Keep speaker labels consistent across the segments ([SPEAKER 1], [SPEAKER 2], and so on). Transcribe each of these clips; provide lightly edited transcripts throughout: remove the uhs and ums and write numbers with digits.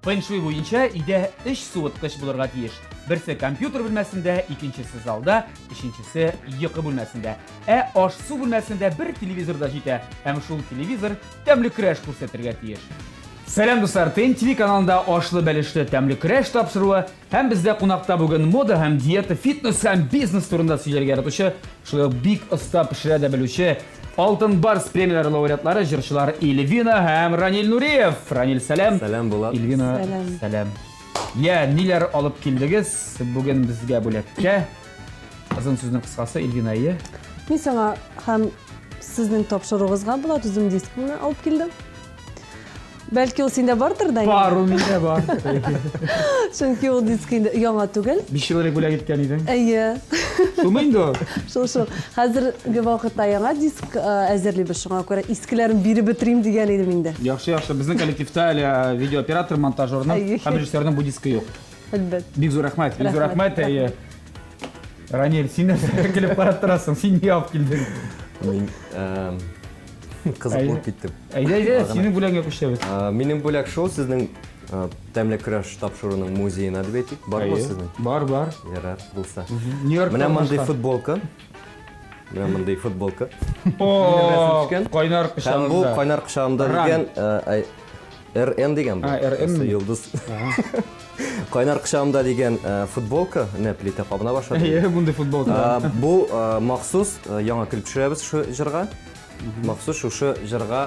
[SPEAKER 1] Фэншуй буенча өйдә өч суыткыч булырга тиеш. Берсе компьютер бүлмәсендә, икенчесе залда, өченчесе йокы бүлмәсендә. Ә аш-су бүлмәсендә бер телевизор да җитә, һәм шул телевизор тәмле көрәш күрсәтергә тиеш. Сәлам, дуслар! ТНТВ каналында ашлы бәлешле тәмле көрәш тапшыруы һәм бездә кунакта бүген мода һәм диета, фитнес һәм бизнес турында сөйләргә яратучы, шулай ук бик оста пешерә дә белүче Алтын Барс премияләре лауреатлары җырчылар Эльвина һәм Раниль Нуриев. Раниль, сәлам.
[SPEAKER 2] Сәлам, Булат.
[SPEAKER 1] Эльвина,
[SPEAKER 3] Сәлам.
[SPEAKER 1] сәлам. Я, ниләр алып килдегез бүген безгә бүләккә? Озын сүзнең кыскасы, Эльвина, әйе.
[SPEAKER 3] Мин сиңа һәм сезнең тапшыруыгызга, Булат, үзем дискымны алып килдем. Бәлки ул синдә бардыр да инде.
[SPEAKER 1] Бар, ул миндә бар.
[SPEAKER 3] Чөнки ул диск инде яңа түгел.
[SPEAKER 1] 5 ел элек бүләк иткән идең.
[SPEAKER 3] Әйе.
[SPEAKER 1] Шулмы инде ул?
[SPEAKER 3] Шул шул. Хәзерге вакытта яңа диск әзерлибез, шуңа күрә искеләрен биреп бетерим дигән идем инде.
[SPEAKER 1] Яхшы, яхшы. Безнең коллективта әле видеооператор, монтажерның һәм режиссерның бу дискы юк.
[SPEAKER 3] Әлбәттә.
[SPEAKER 1] Бик зур рәхмәт, бик зур рәхмәт, әйе. Раниль, син нәрсәгә килеп карап торасың? Син нигә алып килдең?
[SPEAKER 2] Мин кызык булып киттем.
[SPEAKER 1] Әйдә, әйдә, синең бүләгеңә күчәбез.
[SPEAKER 2] Минем бүләк шул, сезнең тәмле көрәш тапшыруның музеена дип әйтик. Бармы сезнең?
[SPEAKER 1] Бар, бар.
[SPEAKER 2] Ярар, булса. Менә мондый футболка. Менә мондый футболка.
[SPEAKER 1] О, кайнар кочагымда.
[SPEAKER 2] Һәм бу кайнар кочагымда дигән РН дигән бу.
[SPEAKER 1] РН.
[SPEAKER 2] Йолдыз. Кайнар кочагымда дигән футболка, менә плитә кабына башлады.
[SPEAKER 1] Әйе, мондый футболка.
[SPEAKER 2] Бу махсус яңа клип төшерәбез шу җырга. Махсус шушы җырга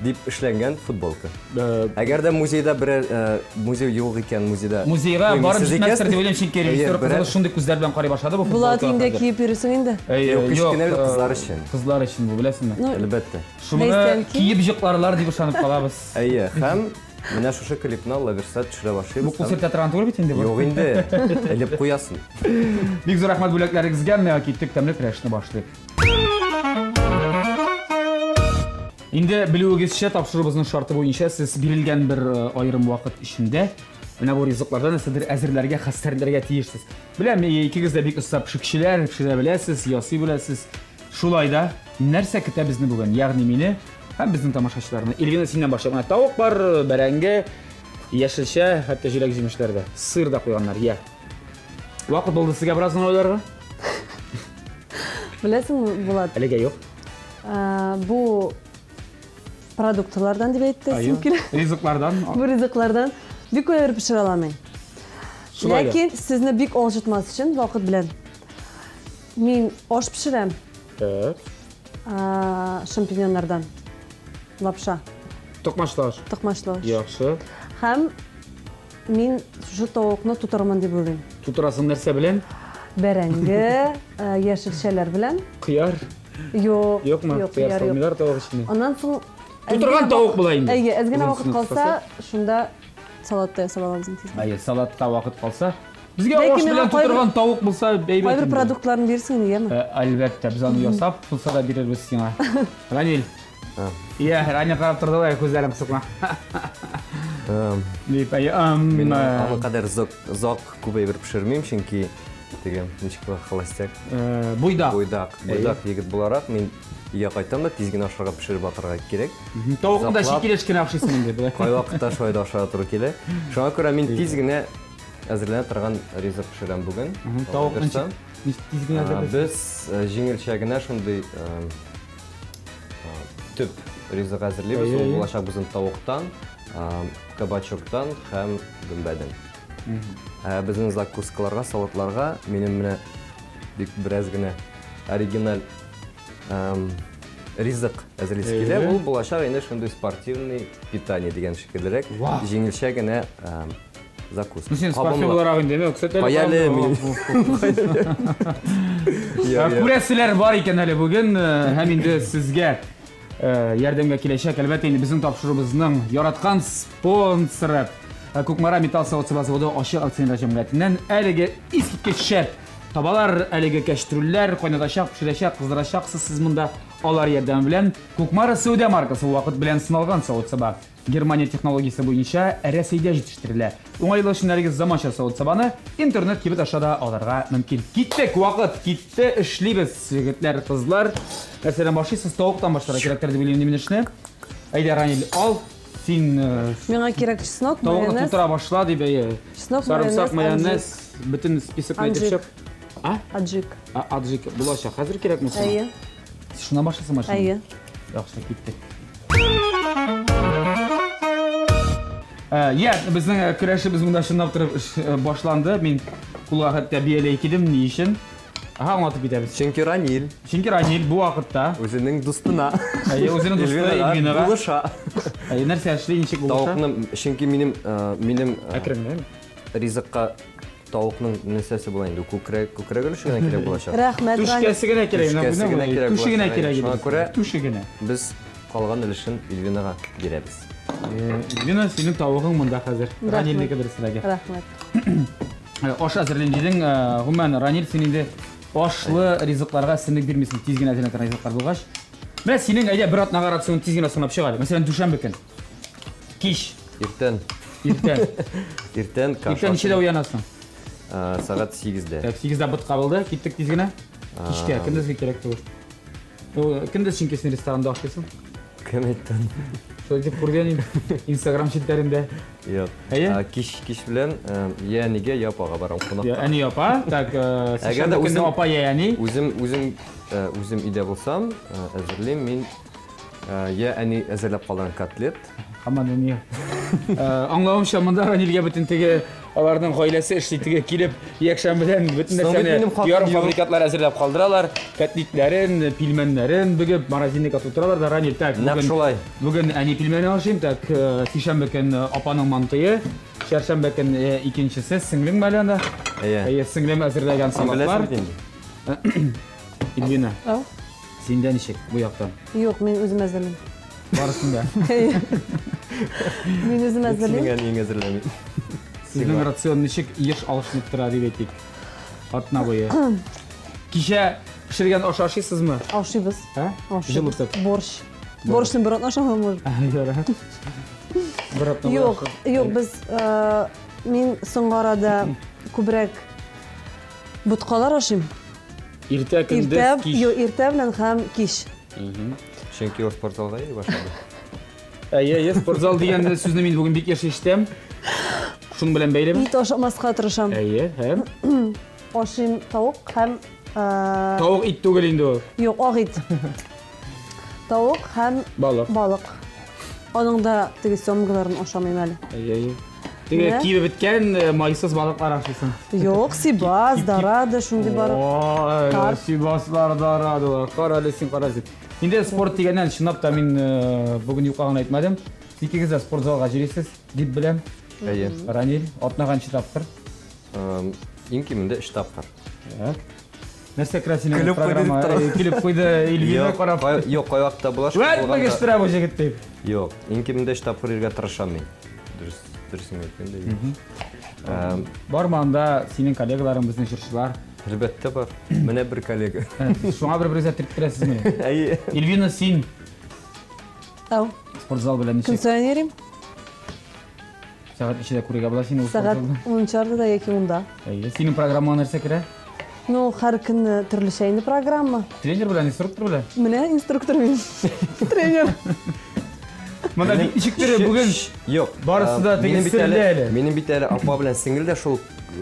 [SPEAKER 2] дип эшләнгән футболка. Әгәр дә музейда берәр музей юк икән, музейда.
[SPEAKER 1] Музейга барып җитмәстер дип уйлыйм, чөнки режиссер кызыбыз шундый күзләр белән карый башлады бу
[SPEAKER 3] футболкага. Булат, инде киеп йөрисең инде.
[SPEAKER 2] Юк, кечкенә кызлар өчен.
[SPEAKER 1] Кызлар өчен бу, беләсеңме?
[SPEAKER 2] Әлбәттә.
[SPEAKER 1] Шуны киеп җыкларлар дип ышанып калабыз.
[SPEAKER 2] Әйе, һәм менә шушы клипны Алла бирсә төшерә башлыйбыз.
[SPEAKER 1] Бу кул селтә торган түгел бит инде бу.
[SPEAKER 2] Юк инде, элеп куясың.
[SPEAKER 1] Бик зур рәхмәт бүләкләрегезгә. Менә киттек, тәмле көрәшне башлыйк. Инде белүегезчә, тапшыруыбызның шарты буенча сез бирелгән бер аерым вакыт эчендә менә бу ризыклардан нәрсәдер әзерләргә, хәстәрләргә тиешсез. Беләм, икегез дә бик оста пешекчеләр, пешерә беләсез, ясый беләсез. Шулай да, нәрсә көтә безне бүген? Ягъни мине һәм безнең тамашачыларны. Эльвина, синнән башлап. Менә тавык бар, бәрәңге, яшелчә, хәтта җиләк-җимешләр дә. Сыр да куйганнар, я. Вакыт булды сезгә бераз гына уйларга.
[SPEAKER 3] Беләсеңме, Булат?
[SPEAKER 1] Әлегә юк.
[SPEAKER 3] Бу продуктлардан дип әйтте син килә.
[SPEAKER 1] Ризыклардан.
[SPEAKER 3] Бу ризыклардан бик күп әйбер пешерә алам мин. Ләкин сезне бик алҗытмас өчен вакыт белән мин аш пешерәм.
[SPEAKER 1] Так.
[SPEAKER 3] Шампиньоннардан лапша.
[SPEAKER 1] Токмачлы аш.
[SPEAKER 3] Токмачлы аш.
[SPEAKER 1] Яхшы.
[SPEAKER 3] Һәм мин шушы тавыкны тутырырмын дип уйлыйм.
[SPEAKER 1] Тутырасың нәрсә белән?
[SPEAKER 3] Бәрәңге, яшелчәләр белән.
[SPEAKER 1] Кыяр?
[SPEAKER 3] Юк.
[SPEAKER 1] Юкмы?
[SPEAKER 3] Юк,
[SPEAKER 1] кыяр салмыйлар тавык эченә.
[SPEAKER 3] Аннан соң
[SPEAKER 1] тутырган тавык була инде.
[SPEAKER 3] Әйе, әз генә вакыт калса, шунда салат та ясап алабыз инде.
[SPEAKER 1] Әйе, салатка вакыт калса. Безгә аш белән тутырган тавык булса әйбәт.
[SPEAKER 3] Кайбер продуктларын бирсең инде, яме?
[SPEAKER 1] Әлбәттә, без аны ясап, булса да бирербез сиңа. Раниль. Иә, Раниль карап торды да, күзләрен кысып. Дип, әйе,
[SPEAKER 2] Мин аны кадәр озак күп әйбер пешермим, чөнки теге ничек була холостяк.
[SPEAKER 1] Буйдак.
[SPEAKER 2] Буйдак, буйдак егет буларак мин өйгә кайтам да тиз генә ашарга пешереп атарга кирәк.
[SPEAKER 1] Тавыкны да шикелеш кенә ашыйсың инде.
[SPEAKER 2] Кайвакытта шулай да ашарга туры килә. Шуңа күрә мин тиз генә әзерләнә торган ризык пешерәм бүген.
[SPEAKER 1] Тавык ничек тиз генә әзерлисең?
[SPEAKER 2] Без җиңелчә генә шундый төп ризык әзерлибез. Ул булачак безнең тавыктан, кабачоктан һәм гөмбәдән. Ә безнең закускаларга, салатларга минем менә бик бераз генә оригиналь ризык әзерлисе килә. Ул булачак инде шундый спортивный питание дигән шикеллерәк, җиңелчә генә закуска.
[SPEAKER 1] Ну син спортсмен буларак инде, мин кстати.
[SPEAKER 2] Каяле мин.
[SPEAKER 1] Күрәселәр бар икән әле бүген һәм инде сезгә ярдәмгә киләчәк, әлбәттә инде безнең тапшыруыбызның яраткан спонсоры Кукмара металл савыт-саба заводы ачык акционерлар җәмгыятеннән әлеге искиткеч шәп табалар, әлеге кәчтрүлләр кайнатачак, пешерәчәк, кыздырачаксыз сез монда алар ярдәме белән. Кукмара сәүдә маркасы вакыт белән сыналган савыт-саба. Германия технологиясе буенча Рәсәйдә җитештерелә. Уңайлы өчен әлеге заманча савыт-сабаны интернет кибет аша да алырга мөмкин. Киттек, вакыт китте, эшлибез, егетләр, кызлар. Нәрсәдән башлыйсыз? Тавыктан башларга кирәктер дип уйлыйм мин эшне. Әйдә, Раниль, ал. Син
[SPEAKER 3] Миңа кирәк чеснок,
[SPEAKER 1] тавыкны
[SPEAKER 3] майонез.
[SPEAKER 1] тутыра башла дип, әйе.
[SPEAKER 3] Чеснок,
[SPEAKER 1] Сарымсак,
[SPEAKER 3] майонез,
[SPEAKER 1] майонез, бөтен списокны әйтеп
[SPEAKER 3] Аджик.
[SPEAKER 1] чык. А?
[SPEAKER 3] Аджик.
[SPEAKER 1] А, аджик булачак. Хәзер кирәкме сиңа?
[SPEAKER 3] Әйе.
[SPEAKER 1] Шуннан башласың машина?
[SPEAKER 3] Әйе.
[SPEAKER 1] Яхшы, киттек. Я, безнең көрәшебез монда чынлап торып эш башланды. Мин кулга хәтта бияләй кидем, ни өчен? Ага, аңлатып китәбез.
[SPEAKER 2] Чөнки Ранил
[SPEAKER 1] Чөнки Ранил бу вакытта
[SPEAKER 2] үзенең дустына
[SPEAKER 1] Әйе, үзенең дусты Эльвинага.
[SPEAKER 2] булыша.
[SPEAKER 1] Әйе, нәрсә эшли, ничек булыша?
[SPEAKER 2] Тавыкны, чөнки минем минем
[SPEAKER 1] Әкренләп.
[SPEAKER 2] ризыкка тавыкның нәрсәсе була инде, күкрәк, күкрәк өлеше генә кирәк булачак.
[SPEAKER 3] Рәхмәт, Ранил.
[SPEAKER 1] Түшкәсе генә кирәк,
[SPEAKER 2] Түшкәсе генә кирәк
[SPEAKER 1] Түше генә
[SPEAKER 2] булачак,
[SPEAKER 1] кирәк.
[SPEAKER 2] шуңа
[SPEAKER 1] иде.
[SPEAKER 2] күрә-
[SPEAKER 1] Түше генә.
[SPEAKER 2] Без калган өлешен Эльвинага бирәбез.
[SPEAKER 1] Эльвина, синең тавыгың монда хәзер.
[SPEAKER 3] Рәхмәт.
[SPEAKER 1] Ранилнеке дөресрәге.
[SPEAKER 3] Рәхмәт.
[SPEAKER 1] Аш әзерлим дидең, гомумән, Ранил, син инде ашлы ризыкларга өстенлек бирмисең, тиз генә әзерләнә торган ризыклар булгач. Менә синең әйдә бер атнага рацион тиз генә санап чык әле. Мәсәлән, дүшәмбе көн. Кич,
[SPEAKER 2] Иртән,
[SPEAKER 1] иртән.
[SPEAKER 2] иртән каша.
[SPEAKER 1] Иртән ничәдә уянасың?
[SPEAKER 2] Сәгать 8-дә.
[SPEAKER 1] Так, 8-дә ботка булды, киттек тиз генә. Кичкә, көндезгә кирәк түгел. Көндез чөнки син ресторанда ашыйсың.
[SPEAKER 2] Кем әйтте?
[SPEAKER 1] Шулай дип күргән идем Инстаграм челтәрендә.
[SPEAKER 2] Юк.
[SPEAKER 1] Әйе?
[SPEAKER 2] Кич, кич белән я әнигә, я апага барам кунакка.
[SPEAKER 1] Я, әни апа, так,
[SPEAKER 2] Әгәр дә
[SPEAKER 1] сишәмбе көнне
[SPEAKER 2] үзем-
[SPEAKER 1] апа я әни.
[SPEAKER 2] Үзем, үзем, үзем өйдә булсам, әзерлим мин я әни әзерләп калдырган котлет.
[SPEAKER 1] Һаман әни. Аңлавымча, монда Ранилгә бөтен теге аларның гаиләсе эшли, теге килеп якшәмбедән бөтен
[SPEAKER 2] Соң бит
[SPEAKER 1] нәрсәне
[SPEAKER 2] минем хакым
[SPEAKER 1] ярым
[SPEAKER 2] юк.
[SPEAKER 1] фабрикатлар әзерләп калдыралар. Котлетләрен, пилмәннәрен бөгеп морозильникка тутыралар да Ранил, так,
[SPEAKER 2] Нәкъ
[SPEAKER 1] бүген
[SPEAKER 2] шулай.
[SPEAKER 1] Бүген әни пилмәне ашыйм, так, сишәмбе көн апаның мантые, чәршәмбе көн икенчесе сеңлең мәле анда.
[SPEAKER 2] Әйе.
[SPEAKER 1] Әйе, сеңлем әзерләгән
[SPEAKER 2] Син беләсең
[SPEAKER 1] салатлар.
[SPEAKER 2] бит инде.
[SPEAKER 1] Эльвина,
[SPEAKER 3] Ау.
[SPEAKER 1] синдә ничек бу яктан?
[SPEAKER 3] Юк, мин үзем әзерлим.
[SPEAKER 1] Барысын да.
[SPEAKER 3] Әйе. Мин үзем
[SPEAKER 2] Синең
[SPEAKER 3] әзерлим.
[SPEAKER 2] әниең әзерләми.
[SPEAKER 1] Сезнең рацион ничек еш алышынып тора дип әйтик. Атна буе. Кичә пешергән аш ашыйсызмы?
[SPEAKER 3] Ашыйбыз.
[SPEAKER 1] Ә?
[SPEAKER 3] Ашыйбыз.
[SPEAKER 1] Җылытып.
[SPEAKER 3] Борщ. Борщны бер атна ашамам может.
[SPEAKER 1] Ярар. Бер атна буе
[SPEAKER 3] Юк,
[SPEAKER 1] ашыйсыз.
[SPEAKER 3] юк, без мин соңгы арада күбрәк боткалар ашыйм.
[SPEAKER 1] Иртә, көндез,
[SPEAKER 3] Иртә,
[SPEAKER 1] кич.
[SPEAKER 3] юк, иртә белән һәм кич.
[SPEAKER 2] Чөнки ул спортзалга йөри башлады.
[SPEAKER 1] Әйе, әйе, спортзал дигән сүзне мин бүген бик еш ишетәм. Шуның белән бәйлеме?
[SPEAKER 3] Ит ашамаска тырышам.
[SPEAKER 1] Әйе, һәм
[SPEAKER 3] Ашыйм тавык һәм
[SPEAKER 1] тавык ит түгел инде ул.
[SPEAKER 3] юк, ак ит. Тавык һәм
[SPEAKER 1] Балык.
[SPEAKER 3] балык. Аның да теге семгаларын ашамыйм әле.
[SPEAKER 1] Әйе, әйе. Теге
[SPEAKER 3] Менә.
[SPEAKER 1] кибеп беткән майсыз балыклар ашыйсың.
[SPEAKER 3] Юк, сибас, дорада, шундый бар.
[SPEAKER 1] Ой,
[SPEAKER 3] Карп.
[SPEAKER 1] сибаслар, дорадалар. Кара әле син, кара син. Инде спорт дигәннән чынлап та мин бүген юкка гына әйтмәдем. Икегез дә спортзалга йөрисез дип беләм.
[SPEAKER 2] Әйе.
[SPEAKER 1] Ранил, атнага ничә тапкыр?
[SPEAKER 2] Иң кимендә 3 тапкыр.
[SPEAKER 1] Так. Нәрсә керә синең
[SPEAKER 2] Көлеп куйды дип
[SPEAKER 1] программа?
[SPEAKER 2] тора.
[SPEAKER 1] Көлеп куйды Эльвина
[SPEAKER 2] Юк,
[SPEAKER 1] карап.
[SPEAKER 2] юк, кайвакытта була шул
[SPEAKER 1] Вәт
[SPEAKER 2] булганда.
[SPEAKER 1] бөгештерә бу җегет дип.
[SPEAKER 2] Юк, иң кимендә 3 тапкыр йөрергә тырышам мин. Дөрес, дөресен әйткәндә.
[SPEAKER 1] Бармы анда синең коллегаларың, безнең җырчылар?
[SPEAKER 2] Әлбәттә бар. Менә бер коллега.
[SPEAKER 1] Шуңа бер-берегезгә төрттерәсезме?
[SPEAKER 2] Әйе.
[SPEAKER 1] Эльвина, син
[SPEAKER 3] Ау,
[SPEAKER 1] спортзал белән
[SPEAKER 3] көн
[SPEAKER 1] ничек?
[SPEAKER 3] саен йөрим.
[SPEAKER 1] Сәгать ничәдә күрергә була сине ул
[SPEAKER 3] Сәгать
[SPEAKER 1] спортзалда?
[SPEAKER 3] 10-да яки 10-да.
[SPEAKER 1] Әйе, синең программаңа нәрсә керә?
[SPEAKER 3] Ну, һәр көнне төрлечә инде программа.
[SPEAKER 1] Тренер белән, инструктор белән?
[SPEAKER 3] Менә инструктор мин. Тренер.
[SPEAKER 1] Монда бик ничектер бүген
[SPEAKER 2] Юк.
[SPEAKER 1] Барысы да теге
[SPEAKER 2] минем бит
[SPEAKER 1] серле әле.
[SPEAKER 2] Минем бит әле апа белән сеңел дә шул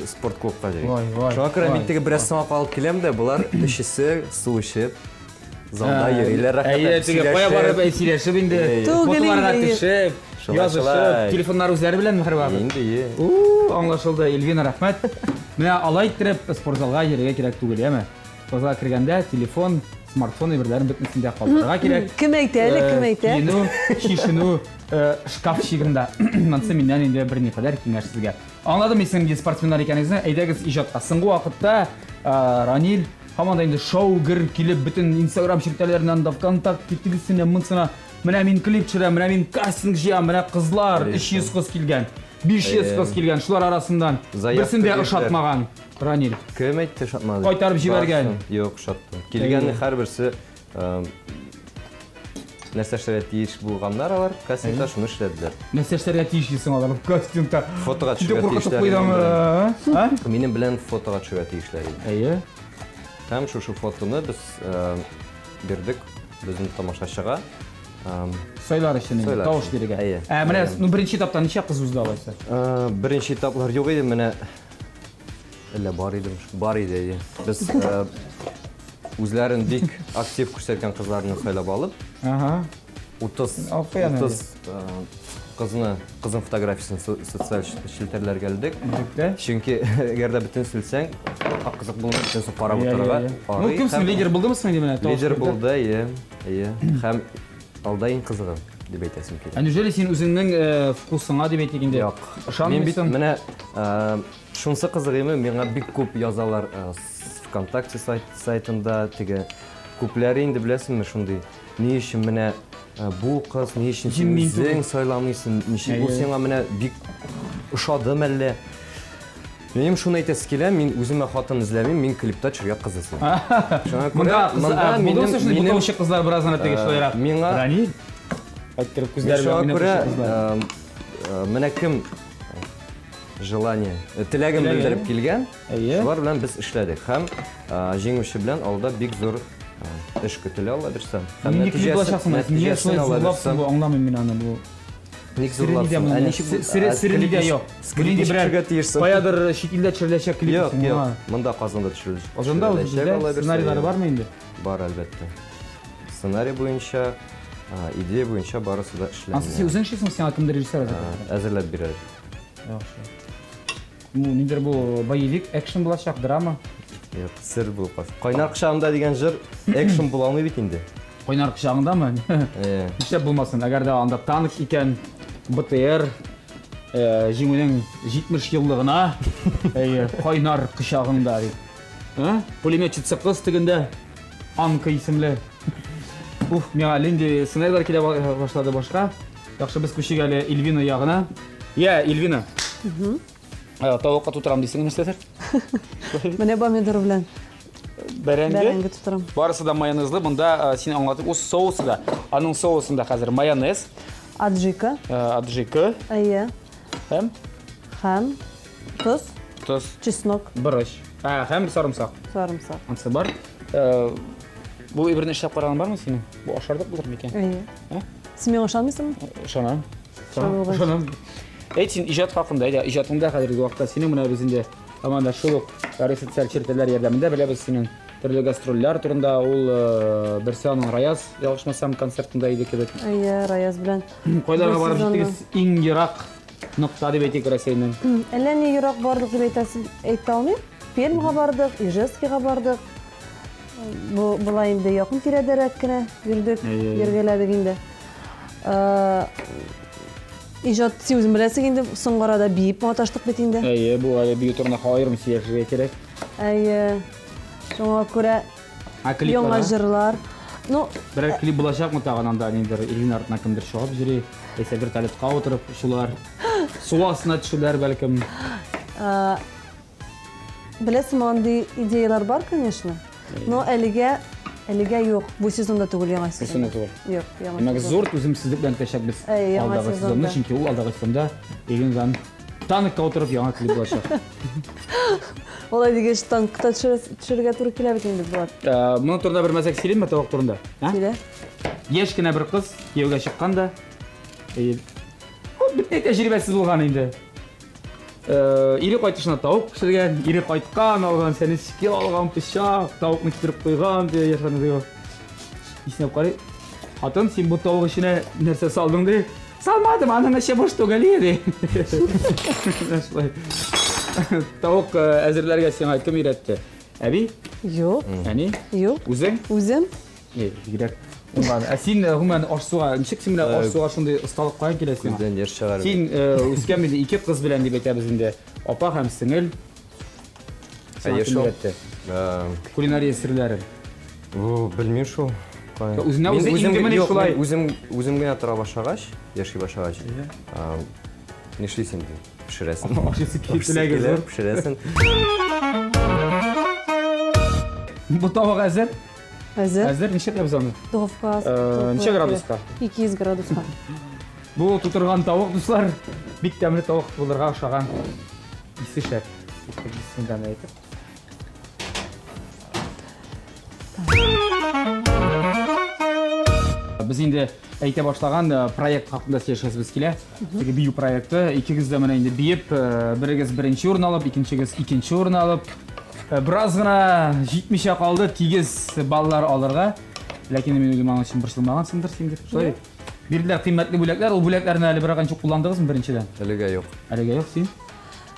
[SPEAKER 2] спорт клубка йөри.
[SPEAKER 1] Вай, вай,
[SPEAKER 2] Шуңа күрә мин
[SPEAKER 1] вай.
[SPEAKER 2] теге бераз соңга калып киләм дә, болар өчесе су эчеп, залда йөриләр,
[SPEAKER 1] Әйе,
[SPEAKER 2] рәхәтләнеп
[SPEAKER 1] теге кая барып әй сөйләшеп инде,
[SPEAKER 2] Әйе.
[SPEAKER 3] Түгел
[SPEAKER 1] фотоларга
[SPEAKER 3] инде.
[SPEAKER 1] төшеп,
[SPEAKER 2] Шулай,
[SPEAKER 1] язышып,
[SPEAKER 2] шулай.
[SPEAKER 1] телефоннар үзләре белән һәрвакыт.
[SPEAKER 2] Инде е.
[SPEAKER 1] У, аңлашылды, Эльвина, рәхмәт. Менә алай иттереп спортзалга йөрергә кирәк түгел, яме? Спортзалга кергәндә телефон, смартфон әйберләрен бөтенесен дә калдырырга кирәк.
[SPEAKER 3] Кем әйтә әле, кем әйтә?
[SPEAKER 1] Киенү, чишенү, шкаф чигендә. Монысы миннән инде берникадәр киңәш сезгә. Аңладым мин сезнең спортсменнар икәнегезне. Әйдәгез иҗатка. Соңгы вакытта Ранил һаман да инде шоу гер килеп бөтен Инстаграм челтәрләреннән да ВКонтакте тегесенә, монысына. Менә мин клип төшерәм, менә мин кастинг җыям, менә кызлар, 300 кыз килгән, 500 кыз килгән, шулар арасыннан
[SPEAKER 2] Заявка
[SPEAKER 1] берсен дә
[SPEAKER 2] бирделәр.
[SPEAKER 1] ошатмаган Ранил.
[SPEAKER 2] Кем әйтте ошатмады?
[SPEAKER 1] Кайтарып җибәргән.
[SPEAKER 2] Барсын. Юк, ошатты. Килгән һәрберсе нәрсә эшләргә тиеш булганнар алар, кастингта шуны эшләделәр.
[SPEAKER 1] Нәрсә эшләргә тиеш дисең алар кастингта?
[SPEAKER 2] Фотога
[SPEAKER 1] Китеп
[SPEAKER 2] төшергә
[SPEAKER 1] куркытып
[SPEAKER 2] тиешләр.
[SPEAKER 1] куйдың, а?
[SPEAKER 2] Минем белән фотога төшергә тиешләр иде.
[SPEAKER 1] Әйе.
[SPEAKER 2] Һәм шушы фотоны без бирдек безнең тамашачыга.
[SPEAKER 1] Сайлар өчен инде, тавыш бирергә. Ә менә ну беренче этапта ничә кыз узды алайса?
[SPEAKER 2] Беренче этаплар юк иде, менә әллә бар иде, бар иде. Әйе. Без үзләрен бик актив күрсәткән кызларны сайлап алып,
[SPEAKER 1] Ага.
[SPEAKER 2] 30 30 кызны, кызның фотографиясен социаль челтәрләргә элдек. Чөнки әгәр дә бөтен сүлсәң, кызык булмый, бөтенесен карап утырырга.
[SPEAKER 1] Ну, кем соң лидер булдымы соң инде менә?
[SPEAKER 2] Лидер булды, әйе. Әйе. Һәм алда иң кызыгы дип әйтәсем килә.
[SPEAKER 1] Ә неужели син үзеңнең вкусыңа дип әйтик инде?
[SPEAKER 2] Юк. Мин бит менә шунысы кызык име, миңа бик күп язалар ВКонтакте сайтында, теге күпләре инде беләсеңме шундый. Ни өчен менә бу кыз, ни өчен син үзең сайламыйсың, ничек ул сиңа менә бик ошады мәллә? Минем шуны әйтәсе килә, мин үземә хатын эзләмим, мин клипта төшергә кыз эзлим.
[SPEAKER 1] Шуңа күрә монда минем бутаучы кызлар бераз гына теге шулайрак.
[SPEAKER 2] Миңа
[SPEAKER 1] Ранил әйттереп күзләре белән
[SPEAKER 2] уйнап кызлар. Менә кем желание, теләген белдереп килгән, шулар белән без эшләдек. Һәм җиңүче белән алда бик зур эш көтелә, Алла бирсә.
[SPEAKER 1] Һәм нәтиҗәсен Алла бирсә. Аңламыйм мин аны бу.
[SPEAKER 2] Ник зурлапсың?
[SPEAKER 1] Ә ничек сире нидә юк?
[SPEAKER 2] Клип төшерергә тиешсең.
[SPEAKER 1] Каядыр чит илдә төшереләчәк клип.
[SPEAKER 2] Юк, юк. Монда Казанда төшереләчәк.
[SPEAKER 1] Казанда үзендә сценарийлары бармы инде?
[SPEAKER 2] Бар, әлбәттә. Сценарий буенча, идея буенча барысы да эшләнә.
[SPEAKER 1] Ансы син үзең эшлисеңме, сиңа кемдер режиссер әзерләп?
[SPEAKER 2] Әзерләп бирә.
[SPEAKER 1] Яхшы. Ну, нидер бу боевик, экшен булачак, драма?
[SPEAKER 2] Юк, сер булып калсын. Кайнар кочагымда дигән җыр экшен була алмый бит инде.
[SPEAKER 1] Кайнар кочагыңдамы? Нишләп булмасын, әгәр дә анда танк икән, БТР, җиңүнең 70 еллыгына, әйе, кайнар кочагыңда дип. Пулеметчица кыз тегендә, Анка исемле. Уф, миңа әле инде сценарийлар килә башлады башка. Яхшы, без күчик әле Эльвина ягына. Я, Эльвина. Тавыкка тутырам дисең, нәрсәдер?
[SPEAKER 3] Менә помидор белән.
[SPEAKER 1] Бәрәңге.
[SPEAKER 3] Бәрәңге тутырам.
[SPEAKER 1] Барысы да майонезлы. Монда син аңлатып, ул соусы да. Аның соусында хәзер майонез.
[SPEAKER 3] Аджика.
[SPEAKER 1] Аджика.
[SPEAKER 3] Әйе.
[SPEAKER 1] Һәм?
[SPEAKER 3] Һәм тоз.
[SPEAKER 1] Тоз.
[SPEAKER 3] Чеснок.
[SPEAKER 1] Борыч. Һәм сарымсак.
[SPEAKER 3] Сарымсак.
[SPEAKER 1] Ансы бар. Бу әйберне эшләп караган бармы синең? Бу ашарлык булыр микән?
[SPEAKER 3] Әйе. Син миңа ышанмыйсыңмы?
[SPEAKER 1] Ышанам. Ышанам. Әйт син иҗат хакында, әйдә, иҗатыңда хәзерге вакытта синең менә без инде һаман да шул ук социаль челтәрләр ярдәмендә беләбез синең төрле гастрольләр турында. Ул берсе аның Раяз, ялгышмасам, концертында иде кебек.
[SPEAKER 3] Әйе, Раяз белән.
[SPEAKER 1] Кайларга барып җиттегез? Иң ерак нокта дип әйтик Рәсәйнең.
[SPEAKER 3] Әллә ни ерак бардык дип әйтәсем, әйтә алмыйм. Пермьга бардык, Ижевскига бардык. Бу болай инде якын тирәдәрәк кенә йөрдек, йөргәләдек инде. Иҗат син үзең беләсең инде, соңгы арада биеп маташтык бит инде.
[SPEAKER 1] Әйе, бу әле бию турында аерым сөйләшергә кирәк.
[SPEAKER 3] Әйе. Шуңа күрә яңа җырлар. Ну,
[SPEAKER 1] берәр клип булачакмы тагын анда ниндидер Эльвина артына кемдер чыгып йөри, яисә вертолетка утырып шулар, су астына төшүләр бәлкем.
[SPEAKER 3] Беләсеңме, андый идеялар бар, конечно. Но әлегә әлегә юк. Бу сезонда түгел, яңа сезонда.
[SPEAKER 1] Сезонда түгел.
[SPEAKER 3] Юк, яңа.
[SPEAKER 1] Димәк, зур түземсезлек белән көтәчәкбез алдагы сезонны, чөнки ул алдагы сезонда Эльвинадан танкка утырып яңа клип булачак.
[SPEAKER 3] Алай дигәч, танкта төшерергә туры килә бит инде, Булат.
[SPEAKER 1] Моның турында бер мәзәк сөйлимме, тавык турында?
[SPEAKER 3] Сөйлә.
[SPEAKER 1] Яшь кенә бер кыз кияүгә чыккан да, бөтенләй тәҗрибәсез булган инде. Ире кайтышына тавык пешергән, ире кайткан, алган сәнечке, алган пычак, тавыкны китереп куйган, дип яшәнде ди. Иснәп карый. Хатын, син бу тавык эченә нәрсә салдың ди? Салмадым, аның эче буш түгел ди. Шулай. Тавык әзерләргә сиңа кем өйрәтте? Әби?
[SPEAKER 3] Юк.
[SPEAKER 1] Әни?
[SPEAKER 3] Юк.
[SPEAKER 1] Үзең?
[SPEAKER 3] Үзем.
[SPEAKER 1] Бигрәк уңган. Ә син гомумән аш-суга, ничек син менә аш-суга шундый осталык каян килә сиңа?
[SPEAKER 2] Күздән яшь чыгарып.
[SPEAKER 1] Син үскән инде ике кыз белән дип әйтәбез инде. Апа һәм сеңел.
[SPEAKER 2] Әйе шул.
[SPEAKER 1] Кулинария серләре.
[SPEAKER 2] Бу белмим шул.
[SPEAKER 1] Үзенә үзе инде менә шулай.
[SPEAKER 2] Үзем үзем генә тора башлагач, яши башлагач. Нишлисең инде? Пешерәсең.
[SPEAKER 1] Ашыйсы килеп теләге зур.
[SPEAKER 2] Пешерәсең.
[SPEAKER 1] Бу тавык әзер.
[SPEAKER 3] Әзер.
[SPEAKER 1] Әзер, ничек ябыз аны?
[SPEAKER 3] Духовка.
[SPEAKER 1] Ничә градуска?
[SPEAKER 3] 200 градуска.
[SPEAKER 1] Бу тутырган тавык, дуслар, бик тәмле тавык булырга охшаган. Исе шәп. Бисмилланы әйтеп. Без инде әйтә башлаган проект хакында сөйләшәсебез килә. Теге бию проекты. Икегез дә менә инде биеп, берегез беренче урын алып, икенчегез икенче урын алып, бераз гына җитмичә калды тигез баллар алырга. Ләкин мин үзем аның өчен борчылмагансыңдыр син дип. Шулай бит. Бирделәр кыйммәтле бүләкләр. Ул бүләкләрне әле бераз ничек кулландыгызмы беренчедән?
[SPEAKER 2] Әлегә юк.
[SPEAKER 1] Әлегә юк, син?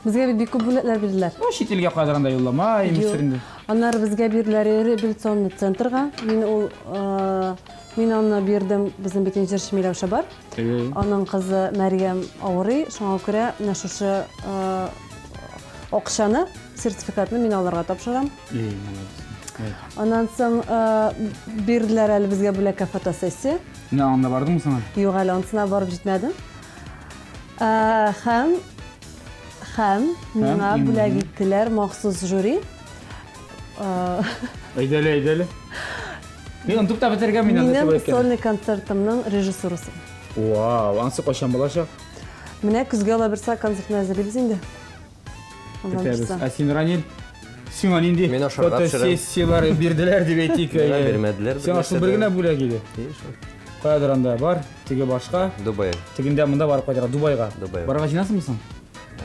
[SPEAKER 3] Безгә бит бик күп бүләкләр бирделәр.
[SPEAKER 1] Ну, чит илгә кадәр анда юллама, имештер инде.
[SPEAKER 3] Аннары безгә бирделәр реабилитационный центрга. Мин ул мин аны бирдем, безнең бит инде җырчы Миләүшә бар. Аның кызы Мәрьям авырый, шуңа күрә менә шушы акчаны, сертификатны мин аларга тапшырам.
[SPEAKER 1] Эй, молодец.
[SPEAKER 3] Аннан соң бирделәр әле безгә бүләккә фотосессия.
[SPEAKER 1] Менә анда бардыңмы соң әле?
[SPEAKER 3] Юк, әле анысына барып җитмәдем. Һәм һәм миңа бүләк иттеләр махсус жюри.
[SPEAKER 1] Әйдәле, әйдәле. Мин онытып та бетергән мин анда
[SPEAKER 3] Минем сольный концертымның режиссурасы.
[SPEAKER 1] Вау, анысы кайчан булачак?
[SPEAKER 3] Менә көзгә алабирса концертны әзерлибез инде.
[SPEAKER 1] Көтәбез. Ә син, Ранил, сиңа нинди фотосессияләр бирделәр дип әйтик?
[SPEAKER 2] Миңа бирмәделәр.
[SPEAKER 1] Сиңа шул бер генә бүләк иде. Каядыр анда бар, теге башка.
[SPEAKER 2] Дубай.
[SPEAKER 1] Тегендә монда барып кайтырга, Дубайга.
[SPEAKER 2] Дубайга.
[SPEAKER 1] Барырга җыенасыңмы соң?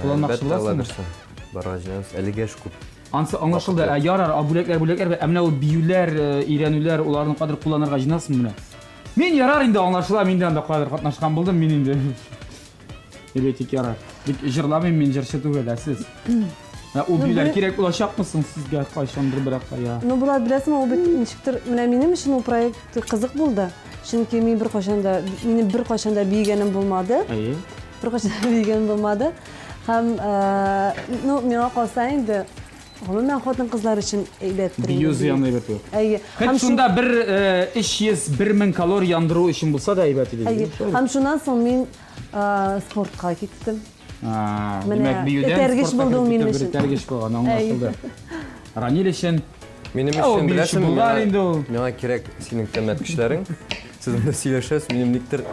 [SPEAKER 1] Кулланмакчы буласыңмы?
[SPEAKER 2] Барырга җыенабыз. Әлегә эш күп.
[SPEAKER 1] Ансы аңлашылды. Ә ярар, а бүләкләр бүләкләр, ә менә ул биюләр, өйрәнүләр, уларны кадер кулланырга җыенасыңмы менә? Мин ярар инде аңлашыла, мин дә анда кадер катнашкан булдым, мин инде. Дип әйтик ярар. Бик җырламыйм мин, җырчы түгел, ә сез? Ә ул биюләр кирәк булачакмы соң сезгә кайчандыр берәр кая?
[SPEAKER 3] Ну, Булат, беләсеңме, ул бит ничектер, менә минем өчен ул проект кызык булды. Чөнки мин беркайчан да, минем беркайчан да биегәнем булмады.
[SPEAKER 1] Әйе.
[SPEAKER 3] Беркайчан да биегәнем булмады. Һәм, ну, миңа калса инде, гомумән хатын-кызлар өчен әйбәттер.
[SPEAKER 1] Бию зыянлы әйбер түгел.
[SPEAKER 3] Әйе.
[SPEAKER 1] Хәт шунда бер 301 мең калорий яндыру өчен булса да әйбәт иде.
[SPEAKER 3] Әйе. Һәм шуннан соң мин спортка киттем.
[SPEAKER 1] Димәк, биюдән
[SPEAKER 3] этәргеч булды ул минем өчен.
[SPEAKER 1] Этәргеч булган, аңлашылды. Ранил өчен.
[SPEAKER 2] Минем өчен беләсеңме, миңа кирәк синең тәмләткечләрең. Сез монда сөйләшәсез, минем никтер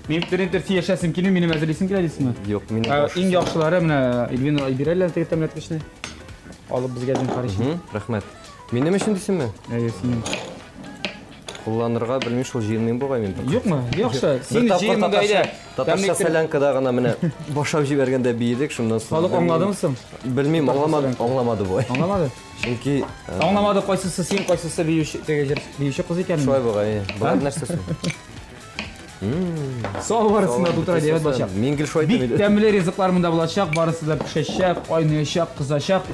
[SPEAKER 1] Минем никтер сөйләшәсем килми, минем әзерлисем килә дисеңме?
[SPEAKER 2] Юк, минем
[SPEAKER 1] иң яхшылары менә Эльвина бирәләр теге тәмләткечне. Алып безгә зинһар өчен.
[SPEAKER 2] Рәхмәт. Минем өчен дисеңме?
[SPEAKER 1] Әйе, синең.
[SPEAKER 2] Кулланырга белмим шул, җыенмыйм бугай мин.
[SPEAKER 1] Юкмы? Яхшы. Син җыен монда әйдә.
[SPEAKER 2] Татарча солянкада гына менә башлап җибәргәндә биедек, шуннан соң.
[SPEAKER 1] Халык аңладымы соң?
[SPEAKER 2] Белмим, аңламады, аңламады бугай.
[SPEAKER 1] Аңламады.
[SPEAKER 2] Чөнки
[SPEAKER 1] аңламады кайсысы син, кайсысы биюче, теге җыр биюче кыз икәнен.
[SPEAKER 2] Шулай бугай. Болар нәрсә соң?
[SPEAKER 1] Сал барысын да тутыра дип булачак.
[SPEAKER 2] Мин гел шулай
[SPEAKER 1] әйтәм. Бик тәмле ризыклар монда булачак, барысы да пешәчәк, кайнаячак, кызачак.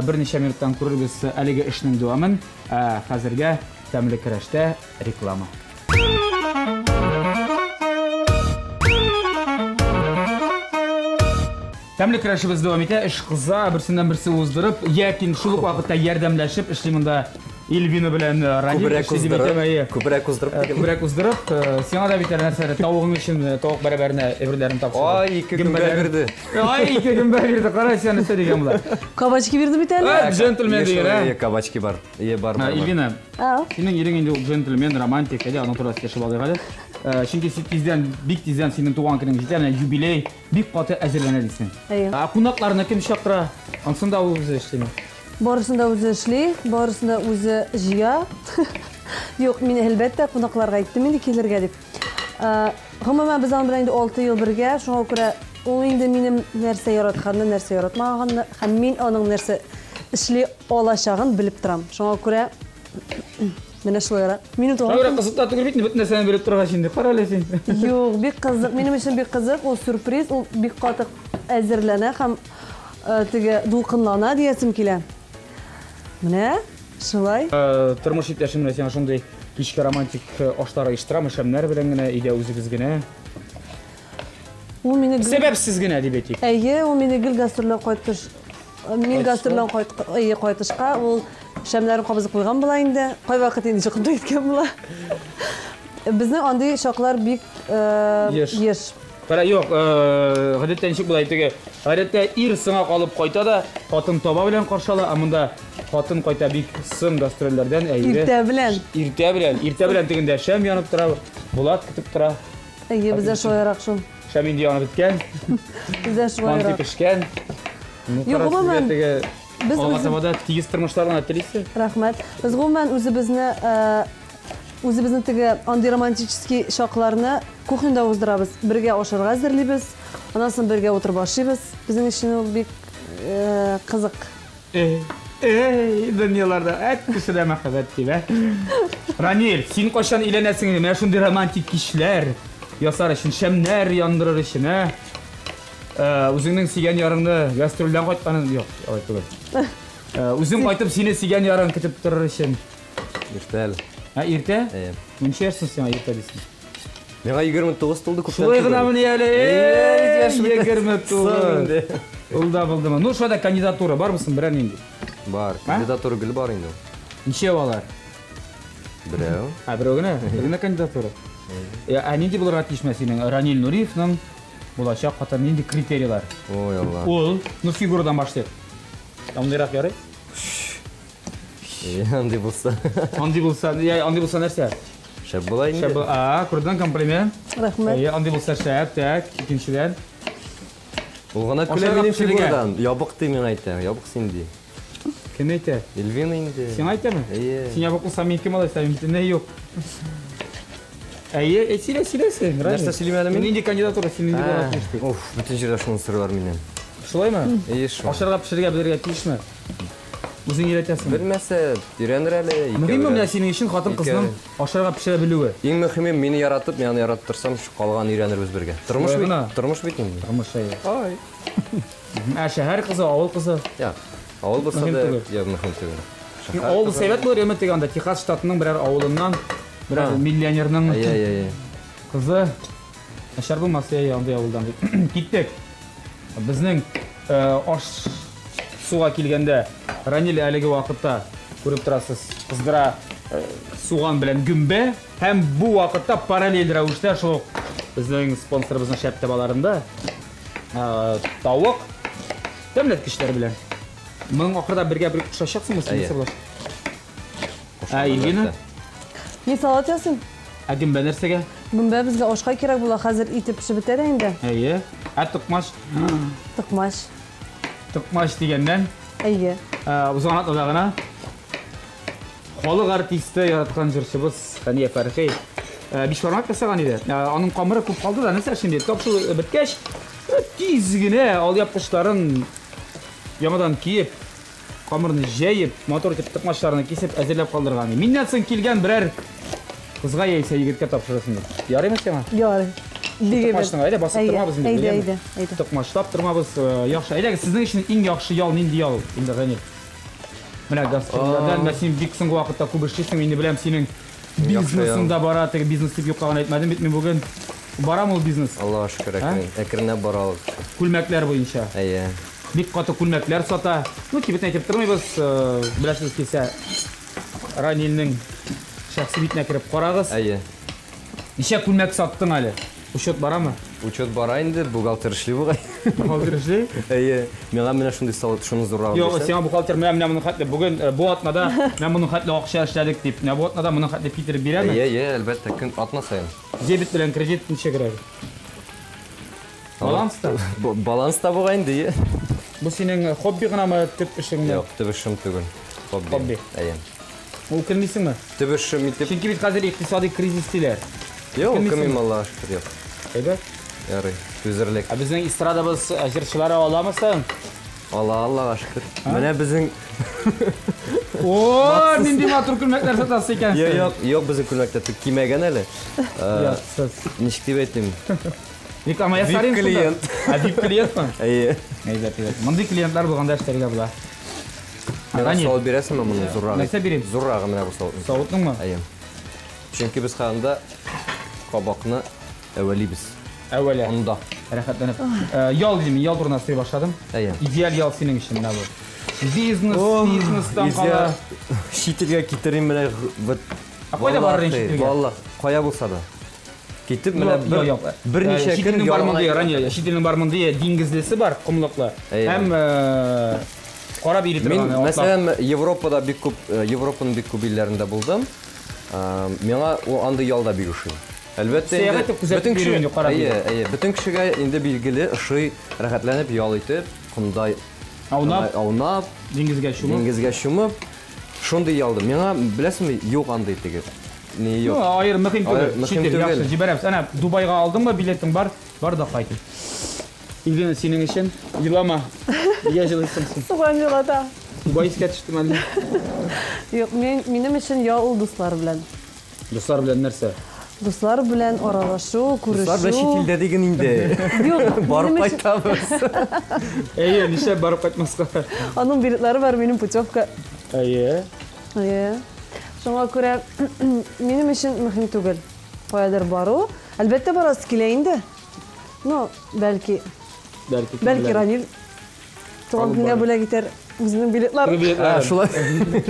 [SPEAKER 1] Берничә минуттан күрербез әлеге эшнең дәвамын. Хәзергә тәмле көрәштә реклама. Тәмле көрәшебез дәвам итә. Эш кыза, берсеннән берсе уздырып, яки шул ук вакытта ярдәмләшеп эшли монда Эльвина белән Ранил.
[SPEAKER 2] Күбрәк уздырып, күбрәк уздырып. Күбрәк
[SPEAKER 1] уздырып, сиңа да бит әле нәрсә, тавыгың өчен тавык бәрабәренә әйберләрен тапшырды.
[SPEAKER 2] Ай, ике гөмбә бирде.
[SPEAKER 1] Ай, ике гөмбә бирде. Кара, син нәрсә дигән була.
[SPEAKER 3] Кабачки бирде бит әле.
[SPEAKER 1] Джентльмен дигән, ә?
[SPEAKER 2] Кабачки бар. Ие, бар, бар.
[SPEAKER 1] Эльвина, синең ирең инде ул джентльмен, романтик, әйдә, аның турында сөйләшеп алыйк әле. Чөнки син тиздән, бик тиздән синең туган көнең җитә, менә юбилей, бик каты әзерләнә дисең. Ә кунакларны кем чакыра? Ансын да ул үзе эшлиме?
[SPEAKER 3] Барысын да үзе эшли, барысын да үзе җыя. Юк, мин әлбәттә кунакларга әйттем инде килергә дип. Гомумән, без аның белән инде 6 ел бергә, шуңа күрә ул инде минем нәрсә яратканны, нәрсә яратмаганны һәм мин аның нәрсә эшли алачагын белеп торам. Шуңа күрә менә шулайрак. Минем туган
[SPEAKER 1] Шулайрак кызык та түгел бит, бөтен нәрсәне белеп торгач инде. Кара әле син.
[SPEAKER 3] Юк, бик кызык. Минем өчен бик кызык, ул сюрприз, ул бик каты әзерләнә һәм теге дулкынлана диясем килә. Менә шулай.
[SPEAKER 1] Тормыш иптәшем менә сиңа шундый кичке романтик ашлар оештырамы, шәмнәр белән генә, өйдә үзегез генә?
[SPEAKER 3] Ул мине
[SPEAKER 1] сәбәпсез генә дип әйтик.
[SPEAKER 3] Әйе, ул мине гел гастрольдән кайтыш. Мин гастрольдән кайтышка ул шәмнәрен кабызып куйган була инде. Кайвакыт инде чыкып та киткән була. Безнең андый чаклар бик еш.
[SPEAKER 1] Кара, юк, гадәттә ничек була теге? Гадәттә ир сыңа калып кайта да, хатын таба белән каршы ала, ә монда хатын кайта бик сын гастрольләрдән, әйе.
[SPEAKER 3] Иртә белән.
[SPEAKER 1] Иртә белән, иртә белән тегендә шәм янып тора, Булат көтеп тора.
[SPEAKER 3] Әйе, бездә шулайрак шул.
[SPEAKER 1] Шәм инде янып беткән.
[SPEAKER 3] Бездә шулайрак.
[SPEAKER 1] Манты пешкән.
[SPEAKER 3] Юк, гомумән,
[SPEAKER 1] без алга таба да тигез тормышлар гына телисез.
[SPEAKER 3] Рәхмәт. Без гомумән үзебезне Үзебезнең теге андый романтический чакларны кухняда уздырабыз. Бергә ашарга әзерлибез, аннан соң бергә утырып ашыйбыз. Безнең өчен ул бик кызык.
[SPEAKER 1] Эй, эй, дөньяларда әт кешедә мәхәббәт дип, ә? Раниль, син кайчан өйләнәсең инде? Менә шундый романтик кичләр ясар өчен, шәмнәр яндырыр өчен, ә? Үзеңнең сөйгән ярыңны гастрольдән кайтканын, юк, алай түгел. Үзең кайтып сине сөйгән ярың көтеп торыр өчен.
[SPEAKER 2] Иртә әле.
[SPEAKER 1] Ә, иртә?
[SPEAKER 2] Әйе.
[SPEAKER 1] Ничә яшь соң сиңа иртә дисең?
[SPEAKER 2] Миңа 29 тулды күптән.
[SPEAKER 1] Шулай гына мени әле?
[SPEAKER 2] Эй,
[SPEAKER 1] 29. Ул да булдымы? Ну, шулай да кандидатура бармы соң берәр нинди?
[SPEAKER 2] Бар. Кандидатура гел бар инде.
[SPEAKER 1] Ничәү алар?
[SPEAKER 2] Берәү.
[SPEAKER 1] Ә, берәү генә? Бер генә кандидатура. Ә нинди булырга тиеш менә синең Раниль Нуриевның булачак хатын нинди критерийлар?
[SPEAKER 2] Ой, Алла.
[SPEAKER 1] Ул, ну, фигурадан башлыйк. Андыйрак ярый?
[SPEAKER 2] Андый булса.
[SPEAKER 1] Андый булса, я, андый булса нәрсә?
[SPEAKER 2] Шәп була инде.
[SPEAKER 1] Шәп була. А, күрдең комплимент?
[SPEAKER 3] Рәхмәт.
[SPEAKER 1] Әйе, андый булса шәп, так, икенчедән.
[SPEAKER 2] Ул гына көлә
[SPEAKER 1] Ашарга
[SPEAKER 2] минем
[SPEAKER 1] пешерергә.
[SPEAKER 2] фигурадан. Ябык ди миңа әйтә. Ябык син ди.
[SPEAKER 1] Кем әйтә?
[SPEAKER 2] Эльвина инде.
[SPEAKER 1] Сиңа әйтәме?
[SPEAKER 2] Әйе.
[SPEAKER 1] Син ябык булсаң, мин кем алайса, мин бөтенләй юк. Әйе, әй, сөйлә, сөйлә син.
[SPEAKER 2] Нәрсә сөйлим әле мин?
[SPEAKER 1] Нинди кандидатура, син нинди булырга тиеш дип.
[SPEAKER 2] Уф, бөтен җирдә шуны сорыйлар миннән.
[SPEAKER 1] Шулаймы?
[SPEAKER 2] Әйе, шул.
[SPEAKER 1] Ашарга пешерергә белергә тиешме? Үзең өйрәтәсеңме?
[SPEAKER 2] Белмәсә, өйрәнер әле.
[SPEAKER 1] Мөһимме менә синең өчен хатын-кызның ашарга пешерә белүе?
[SPEAKER 2] Иң мөһиме, мине яратып, мин аны яратып торсам, калганын өйрәнербез бергә. Тормыш бит, тормыш бит инде.
[SPEAKER 1] Тормыш, әйе.
[SPEAKER 2] Ай.
[SPEAKER 1] Ә шәһәр кызы, авыл кызы?
[SPEAKER 2] Я, авыл булса да, я мөһим түгел.
[SPEAKER 1] Авыл булса әйбәт булыр, әмма теге анда Техас штатының берәр авылыннан берәр миллионерның кызы начар булмас, әйе, андый авылдан дип. Киттек. Безнең аш суга килгәндә Раниль әлеге вакытта күреп торасыз, кыздыра суган белән гөмбә һәм бу вакытта параллель рәвештә шул ук безнең спонсорыбызның шәп табаларында тавык тәмләткечләр белән. Моның ахырда бергә бер кушачаксыңмы син, нәрсә була? Ә, Ильвина?
[SPEAKER 3] Мин салат ясыйм.
[SPEAKER 1] Ә гөмбә нәрсәгә?
[SPEAKER 3] Гөмбә безгә ашка кирәк була, хәзер ите пешеп бетә дә инде.
[SPEAKER 1] Әйе. Ә токмач?
[SPEAKER 3] Токмач.
[SPEAKER 1] Токмач дигәннән?
[SPEAKER 3] Әйе.
[SPEAKER 1] Узган атнада гына халык артисты, яраткан җырчыбыз Хәния Фәрхи бишбармак ясаган иде. Аның камыры күп калды да, нәрсә эшлим диде. Тапшыру беткәч, тиз генә алъяпкычларын яңадан киеп, камырны җәеп, матур итеп токмачларны кисеп әзерләп калдырган. Миннән соң килгән берәр кызга яисә егеткә тапшырасың дип. Ярыймы сиңа?
[SPEAKER 3] Ярый. Бик әйбәт.
[SPEAKER 1] Токмачның, әйдә басып тормабыз инде.
[SPEAKER 3] Әйдә, әйдә, әйдә.
[SPEAKER 1] Токмачлап тормабыз. Яхшы. Әйдәгез, сезнең өчен иң яхшы ял нинди ял инде, Раниль? Менә гастрольләрдән, менә син бик соңгы вакытта күп эшлисең, инде беләм синең бизнесың да бара, теге бизнес дип юкка гына әйтмәдем бит мин бүген. Барамы ул бизнес?
[SPEAKER 2] Аллага шөкер, әкрен, әкренләп бара ул.
[SPEAKER 1] Күлмәкләр буенча.
[SPEAKER 2] Әйе.
[SPEAKER 1] Бик каты күлмәкләр сата. Ну, кибетне әйтеп тормыйбыз, беләсегез килсә, Ранильнең шәхси битенә кереп карагыз.
[SPEAKER 2] Әйе.
[SPEAKER 1] Ничә күлмәк саттың әле? Учет барамы?
[SPEAKER 2] Учет бара инде, бухгалтер эшли бугай.
[SPEAKER 1] Бухгалтер эшли?
[SPEAKER 2] Әйе. Миңа менә шундый савыт, шуны зуррагын
[SPEAKER 1] Юк, сиңа бухгалтер менә менә моның хәтле бүген бу атнада менә моның хәтле акча эшләдек дип, менә бу атнада моның хәтле китереп бирәме?
[SPEAKER 2] Әйе, әйе, әлбәттә, көн атна саен.
[SPEAKER 1] Дебет белән кредит ничә керә? Баланста?
[SPEAKER 2] Баланста бугай инде, әйе.
[SPEAKER 1] Бу синең хобби гынамы, төп эшеңме?
[SPEAKER 2] Юк, төп эшем түгел. Хобби.
[SPEAKER 1] Хобби.
[SPEAKER 2] Әйе.
[SPEAKER 1] Үкенмисеңме?
[SPEAKER 2] Төп эшем итеп.
[SPEAKER 1] Чөнки бит хәзер икътисади кризис диләр.
[SPEAKER 2] Юк, үкенмим, Аллага шөкер, юк.
[SPEAKER 1] Әйбәт.
[SPEAKER 2] Ярый, түзерлек.
[SPEAKER 1] Ә безнең эстрадабыз җырчылары аламы соң?
[SPEAKER 2] Ала, Аллага шөкер. Менә безнең
[SPEAKER 1] О, нинди матур күлмәкләр сатасыз икәнсез.
[SPEAKER 2] Юк, юк, юк, безнең күлмәктә төк кимәгән әле.
[SPEAKER 1] Оятсыз.
[SPEAKER 2] Ничек дип әйтим?
[SPEAKER 1] Реклама ясарым
[SPEAKER 2] VIP клиент.
[SPEAKER 1] Ә VIP клиентмы?
[SPEAKER 2] Әйе.
[SPEAKER 1] Әйбәт, әйбәт. Мондый клиентлар булганда эшләргә була.
[SPEAKER 2] Миңа савыт бирәсеңме моны зуррагы?
[SPEAKER 1] Нәрсә бирим?
[SPEAKER 2] Зуррагы менә бу савытның.
[SPEAKER 1] Савытныңмы?
[SPEAKER 2] Әйе. Чөнки без хәзер кабакны әвәлибез.
[SPEAKER 1] Әвәлә.
[SPEAKER 2] Онда.
[SPEAKER 1] Рәхәтләнеп. Ял дим, ял турында сөйли башладым.
[SPEAKER 2] Әйе.
[SPEAKER 1] Идеаль ял синең өчен менә бу. Бизнес, бизнестан кала.
[SPEAKER 2] Чит илгә китерим менә вот.
[SPEAKER 1] Ә кайда барыр инде чит илгә?
[SPEAKER 2] Валла, кая булса да. Китеп менә бер берничә
[SPEAKER 1] көн бар мондый, Раниль, чит илнең бар мондый диңгезлесе бар, комлыклы. Һәм карап йөри торган.
[SPEAKER 2] Мин, мәсәлән, Европада бик күп, Европаның бик күп илләрендә булдым. Миңа андый ял да бик ошый. Әлбәттә,
[SPEAKER 1] Сәяхәт итеп күзәтеп йөрү инде карап.
[SPEAKER 2] Әйе, әйе, бөтен кешегә инде билгеле ошый, рәхәтләнеп ял итеп, комда
[SPEAKER 1] аунап,
[SPEAKER 2] аунап,
[SPEAKER 1] диңгезгә чумып,
[SPEAKER 2] диңгезгә чумып, шундый ялды. Миңа, беләсеңме, юк андый теге. ни юк.
[SPEAKER 1] Ну, аерым мөһим түгел.
[SPEAKER 2] Мөһим
[SPEAKER 1] Чит ил,
[SPEAKER 2] түгел.
[SPEAKER 1] яхшы, җибәрәбез. Әнә, Дубайга алдыңмы, билетың бар, бар да кайт. Илгина, синең өчен елама. Нигә җылыйсың син?
[SPEAKER 3] Суган елата.
[SPEAKER 1] Дубай искә төштеме әллә?
[SPEAKER 3] Юк, мин, минем өчен ял ул дуслар белән.
[SPEAKER 1] Дуслар белән нәрсә?
[SPEAKER 3] Дуслар белән аралашу, күрешү.
[SPEAKER 2] Дуслар белән чит илдә диген инде.
[SPEAKER 3] Юк,
[SPEAKER 2] Барып
[SPEAKER 3] минем өчен-
[SPEAKER 2] кайтабыз.
[SPEAKER 1] Әйе, нишләп барып кайтмаска?
[SPEAKER 3] Аның билетлары бар, минем путевка.
[SPEAKER 1] Әйе.
[SPEAKER 3] Әйе. Шуңа күрә минем өчен мөһим түгел. Каядыр бару. Әлбәттә барасы килә инде. Ну, бәлки,
[SPEAKER 1] Бәлки.
[SPEAKER 3] бәлки Ранил туган
[SPEAKER 1] Алып
[SPEAKER 3] көнгә
[SPEAKER 1] барыр.
[SPEAKER 3] бүләк итәр үзенең билетларын.
[SPEAKER 2] А, шулай.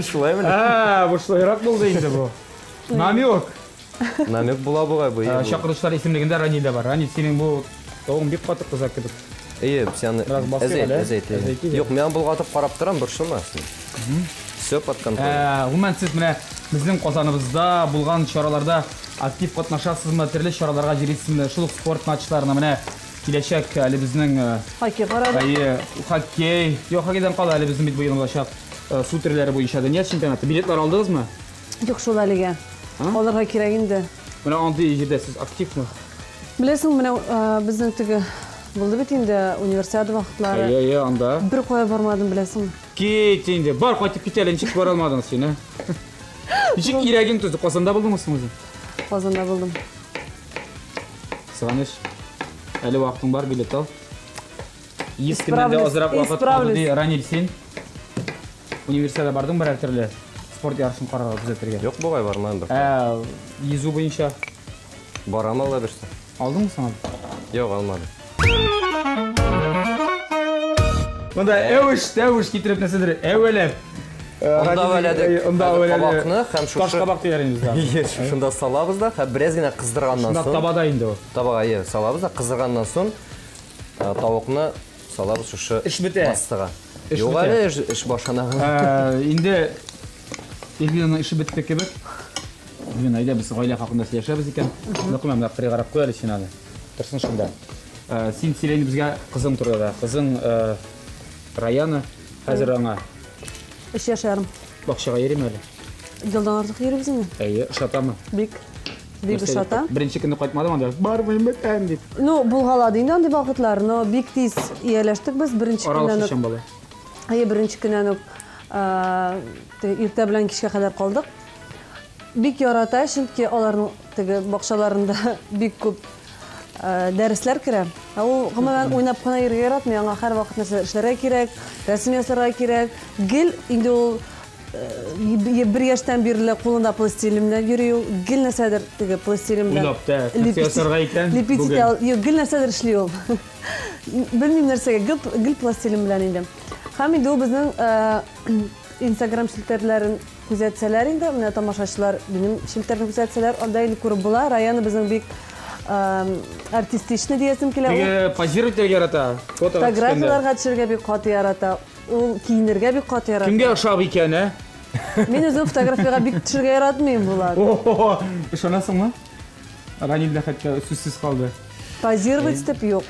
[SPEAKER 2] Шулай менә.
[SPEAKER 1] А, бу шулайрак булды инде бу. Намек.
[SPEAKER 2] Намек була бугай бу.
[SPEAKER 1] Ә, Чакыручылар исемлегендә Ранил дә бар. Ранил, синең бу тавың бик каты кызар кебек.
[SPEAKER 2] Әйе, сен
[SPEAKER 1] Бераз басыйк
[SPEAKER 2] әзәйт,
[SPEAKER 1] әле.
[SPEAKER 2] әзәйт.
[SPEAKER 1] Әзәйт,
[SPEAKER 2] Юк, мин болгатып карап торам, борчылма син. Все под контролем.
[SPEAKER 1] Ә, гомумән сез менә безнең Казаныбызда булган чараларда актив катнашасызмы, төрле чараларга йөрисезме, шул ук спорт матчларына менә киләчәк әле безнең
[SPEAKER 3] Хоккей карадык.
[SPEAKER 1] әйе, хоккей, юк, хоккейдан кала әле безнең бит быел булачак су төрләре буенча дөнья чемпионаты. Билетлар алдыгызмы?
[SPEAKER 3] Юк шул әлегә. Алырга кирәк инде.
[SPEAKER 1] Менә андый җирдә сез активмы?
[SPEAKER 3] Беләсең, менә безнең теге булды бит инде универсиада вакытлары.
[SPEAKER 1] Әйе, әйе, анда.
[SPEAKER 3] Бер кая бармадым, беләсеңме?
[SPEAKER 1] Кит инде, бар кайтып кит әле, ничек бара алмадың син, ә? Ничек ирәгең түзде? Казанда булдыңмы соң үзең?
[SPEAKER 3] Казанда булдым.
[SPEAKER 1] Сыганыш. Әле вакытың бар, билет ал. 100 көннән дә
[SPEAKER 3] Исправлюсь,
[SPEAKER 1] азрак вакыт калды
[SPEAKER 3] исправлюсь.
[SPEAKER 1] ди Ранил син. Универсиада бардың берәр төрле спорт ярышын карарга күзәтергә.
[SPEAKER 2] Юк бугай бармадым бер.
[SPEAKER 1] Ә, йөзү буенча
[SPEAKER 2] Барам ала берсе.
[SPEAKER 1] алдыңмы соң?
[SPEAKER 2] Юк, алмадым.
[SPEAKER 1] Монда әвеш, тәвеш китереп нәрсәдер әвәләп.
[SPEAKER 2] Онда әвәләдек.
[SPEAKER 1] Онда әвәләдек.
[SPEAKER 2] Кабакны һәм шушы
[SPEAKER 1] Таш кабак дияр инде бездә.
[SPEAKER 2] Ие, шушында салабыз да, һәм бераз генә кыздырганнан
[SPEAKER 1] Шунда
[SPEAKER 2] соң.
[SPEAKER 1] табада инде ул.
[SPEAKER 2] Табага ие, салабыз да, кыздырганнан соң тавыкны салабыз шушы
[SPEAKER 1] Эш бетә.
[SPEAKER 2] массага.
[SPEAKER 1] Эш
[SPEAKER 2] Юк
[SPEAKER 1] бетә.
[SPEAKER 2] әле эш, эш башлана гына.
[SPEAKER 1] Инде Эльвинаның эше бетте кебек. Эльвина, әйдә без гаилә хакында сөйләшәбез икән. Ныкы менә кырыйга карап куй әле син аны. Торсын шунда. Син сөйлә инде безгә кызың турында да. Кызың Раяна хәзер аңа
[SPEAKER 3] 3 яшь ярым.
[SPEAKER 1] бакчага йөриме әле?
[SPEAKER 3] Елдан артык йөрибез инде.
[SPEAKER 1] Әйе, ошатамы?
[SPEAKER 3] Бик бик
[SPEAKER 1] Нәрсә
[SPEAKER 3] ошата.
[SPEAKER 1] дип? Беренче көнне кайтмадым анда. Бармыйм бетәм дип.
[SPEAKER 3] Ну, булгалады инде андый вакытлар, но бик тиз ияләштек без беренче көннән үк.
[SPEAKER 1] Аралашучан бала.
[SPEAKER 3] Әйе, беренче көннән үк теге иртә белән кичкә кадәр калдык. Бик ярата, чөнки аларның теге бакчаларында бик күп дәресләр керә. Ә ул гомумән уйнап кына йөрергә яратмый, аңа һәрвакыт нәрсә эшләргә кирәк, рәсем ясарга кирәк. Гел инде ул бер яшьтән бирле кулында пластилин белән йөри ул. Гел нәрсәдер теге пластилин белән.
[SPEAKER 1] Уйлап та, нәрсә ясарга икән
[SPEAKER 3] Лепить
[SPEAKER 1] бүген?
[SPEAKER 3] итә ал- юк, гел нәрсәдер эшли ул. Белмим нәрсәгә, гел, гел пластилин белән инде. Һәм инде ул безнең Инстаграм челтәрләрен күзәтсәләр инде, менә тамашачылар минем челтәрне күзәтсәләр, анда инде күреп була. Раяна безнең бик артистичный диясем килә. Ул
[SPEAKER 1] Теге позировать итәргә ярата. Фотога төшкәндә.
[SPEAKER 3] фотографияләргә төшергә бик каты ярата. Ул киенергә бик каты ярата.
[SPEAKER 1] Кемгә ошап икән, ә?
[SPEAKER 3] Мин үзем фотографиягә бик төшергә яратмыйм, Булат.
[SPEAKER 1] О-хо-хо. Ышанасыңмы? Ранил дә хәтта сүзсез калды.
[SPEAKER 3] Позировать итеп юк.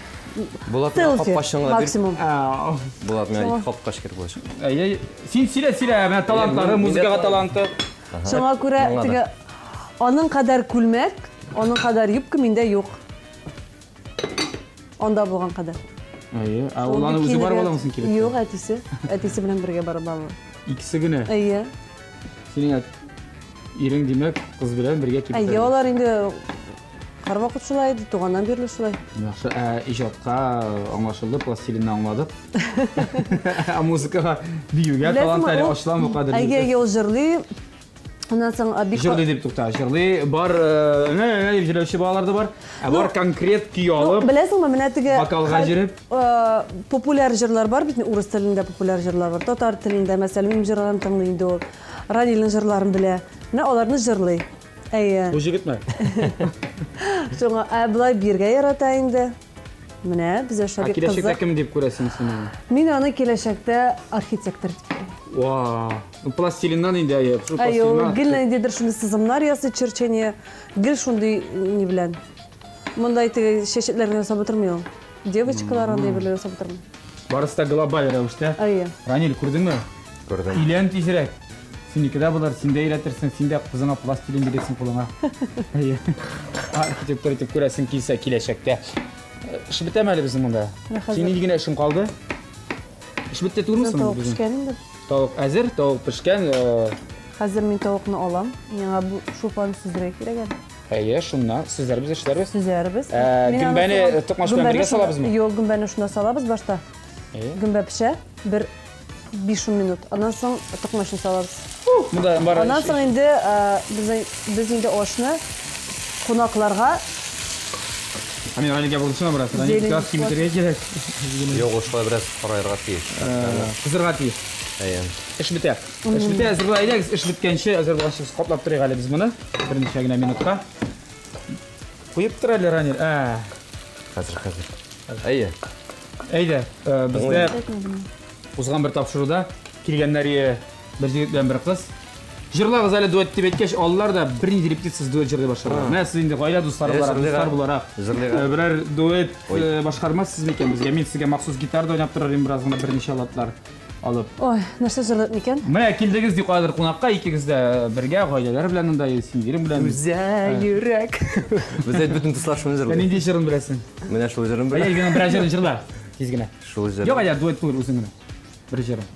[SPEAKER 2] Булат миңа
[SPEAKER 3] Селфи
[SPEAKER 2] капкачыңны бир.
[SPEAKER 3] максимум.
[SPEAKER 1] Ә,
[SPEAKER 2] Булат миңа
[SPEAKER 3] Шуңа.
[SPEAKER 2] ике капкач кирәк булачак.
[SPEAKER 1] Әйе, син сөйлә, сөйлә, менә талантлары,
[SPEAKER 2] Мин-
[SPEAKER 1] музыкага
[SPEAKER 2] миндә
[SPEAKER 1] таланты.
[SPEAKER 3] Шуңа күрә
[SPEAKER 2] Моңа да.
[SPEAKER 3] теге аның кадәр күлмәк, аның кадәр юбка миндә юк. Анда булган кадәр.
[SPEAKER 1] Әйе, ә
[SPEAKER 3] Ул
[SPEAKER 1] ул аны
[SPEAKER 3] бик
[SPEAKER 1] үзе барып
[SPEAKER 3] киенергә-
[SPEAKER 1] аламы соң кибеткә?
[SPEAKER 3] Юк, әтисе. Әтисе белән бергә барып ала.
[SPEAKER 1] Икесе генә.
[SPEAKER 3] Әйе.
[SPEAKER 1] Синең ирең димәк, кыз белән бергә кибеткә.
[SPEAKER 3] Әйе, алар инде һәрвакыт шулай иде, туганнан бирле шулай.
[SPEAKER 1] Яхшы, ә иҗатка аңлашылды, пластилинны аңладык. Ә музыкага, биюгә талант
[SPEAKER 3] Беләсеңме,
[SPEAKER 1] әле
[SPEAKER 3] ул-
[SPEAKER 1] ачыламы кадер?
[SPEAKER 3] Әйе, әйе, ул җырлый. Аннан соң бик
[SPEAKER 1] Җырлый дип тукта, җырлый. Бар, нә, нә дип җырлаучы балалар да бар. Ә бар конкрет көй
[SPEAKER 3] Ну,
[SPEAKER 1] алып,
[SPEAKER 3] беләсеңме, менә теге
[SPEAKER 1] вокалга җөреп.
[SPEAKER 3] Популяр җырлар бар бит, урыс телендә популяр җырлар бар, татар телендә, мәсәлән, минем җырларым тыңлый инде ул. Ранилнең җырларын белә. Менә аларны җырлый. Әйе.
[SPEAKER 1] Бу җегетме?
[SPEAKER 3] Шуңа, ә болай биргә ярата инде. Менә безгә
[SPEAKER 1] Ә
[SPEAKER 3] шулай бик
[SPEAKER 1] киләчәктә
[SPEAKER 3] кызык.
[SPEAKER 1] кем дип күрәсең син аны?
[SPEAKER 3] Мин аны киләчәктә архитектор дип күрәм.
[SPEAKER 1] Ва, ну, пластилиннан инде, әйе, шул
[SPEAKER 3] Әйе, ул
[SPEAKER 1] пластилиннан.
[SPEAKER 3] гел ниндидер шундый сызымнар ясый, черчение, гел шундый ни белән. Мондай теге чәчәкләр генә ясап утырмый ул. Девочкалар андый берләр ясап утырмый.
[SPEAKER 1] Барысы да глобаль рәвештә.
[SPEAKER 3] Әйе.
[SPEAKER 1] Ранил, күрдеңме?
[SPEAKER 2] Күрдем.
[SPEAKER 1] Өйлән тизрәк. Синеке дә булыр, син дә өйрәтерсең, син дә кызыңа пластилин бирерсең кулыңа. Әйе. Архитектор итеп күрәсең килсә киләчәктә. Эш бетәме әле безнең монда? Син нинди генә эшең калды? Эш бетте түгелме соң?
[SPEAKER 3] Тавык пешкән инде.
[SPEAKER 1] Тавык әзер, тавык пешкән.
[SPEAKER 3] Хәзер мин тавыкны алам. Миңа бу шулпаны сөзәргә кирәк әле.
[SPEAKER 1] Әйе, шунна сөзәрбез, эшләрбез.
[SPEAKER 3] Сөзәрбез.
[SPEAKER 1] Гөмбәне токмач белән бергә салабызмы?
[SPEAKER 3] Юк, гөмбәне шунда салабыз башта. Гөмбә пешә, бер 5-10 минут. Аннан соң токмачны салабыз.
[SPEAKER 1] Монда бар.
[SPEAKER 3] Аннан соң инде без инде ашны кунакларга.
[SPEAKER 1] Ә мин Ранилгә булышына бераз. Ранил бераз киметергә кирәк.
[SPEAKER 2] Юк, ул шулай бераз караерга тиеш.
[SPEAKER 1] Кызырга тиеш.
[SPEAKER 2] Әйе.
[SPEAKER 1] Эш бетә. Эш бетә, әзер була. Әйдәгез, эш беткәнче, әзер булганчы без каплап торыйк әле без моны. Берничә генә минутка. Куеп тор әле, Ранил. Ә.
[SPEAKER 2] Хәзер, хәзер. Әйе.
[SPEAKER 1] Әйдә, бездә узган бер тапшыруда килгәннәр бер егет белән бер кыз. Җырлагыз әле дуэт дип әйткәч, алар да бернинди репетициясез дуэт җырлый башладылар. Менә сез инде гаилә дуслары буларак, дуслар буларак, берәр дуэт башкармассыз микән безгә? Мин сезгә махсус гитарада уйнап торыр идем бераз гына берничә латлар алып.
[SPEAKER 3] Ой, нәрсә җырлыйк микән?
[SPEAKER 1] Менә килдегез ди кадер кунакка, икегез дә бергә, гаиләләр белән монда, син ирең белән.
[SPEAKER 2] Үзә йөрәк. Без әйт бөтен дуслар шуны җырлый.
[SPEAKER 1] Нинди җырын беләсең?
[SPEAKER 2] Менә шул җырын беләм.
[SPEAKER 1] Әйдә, Ильвина, берәр җырын җырла. Тиз генә.
[SPEAKER 2] Шул җырын.
[SPEAKER 1] Юк, әйдә, дуэт түгел, үзең генә. Бер җырын.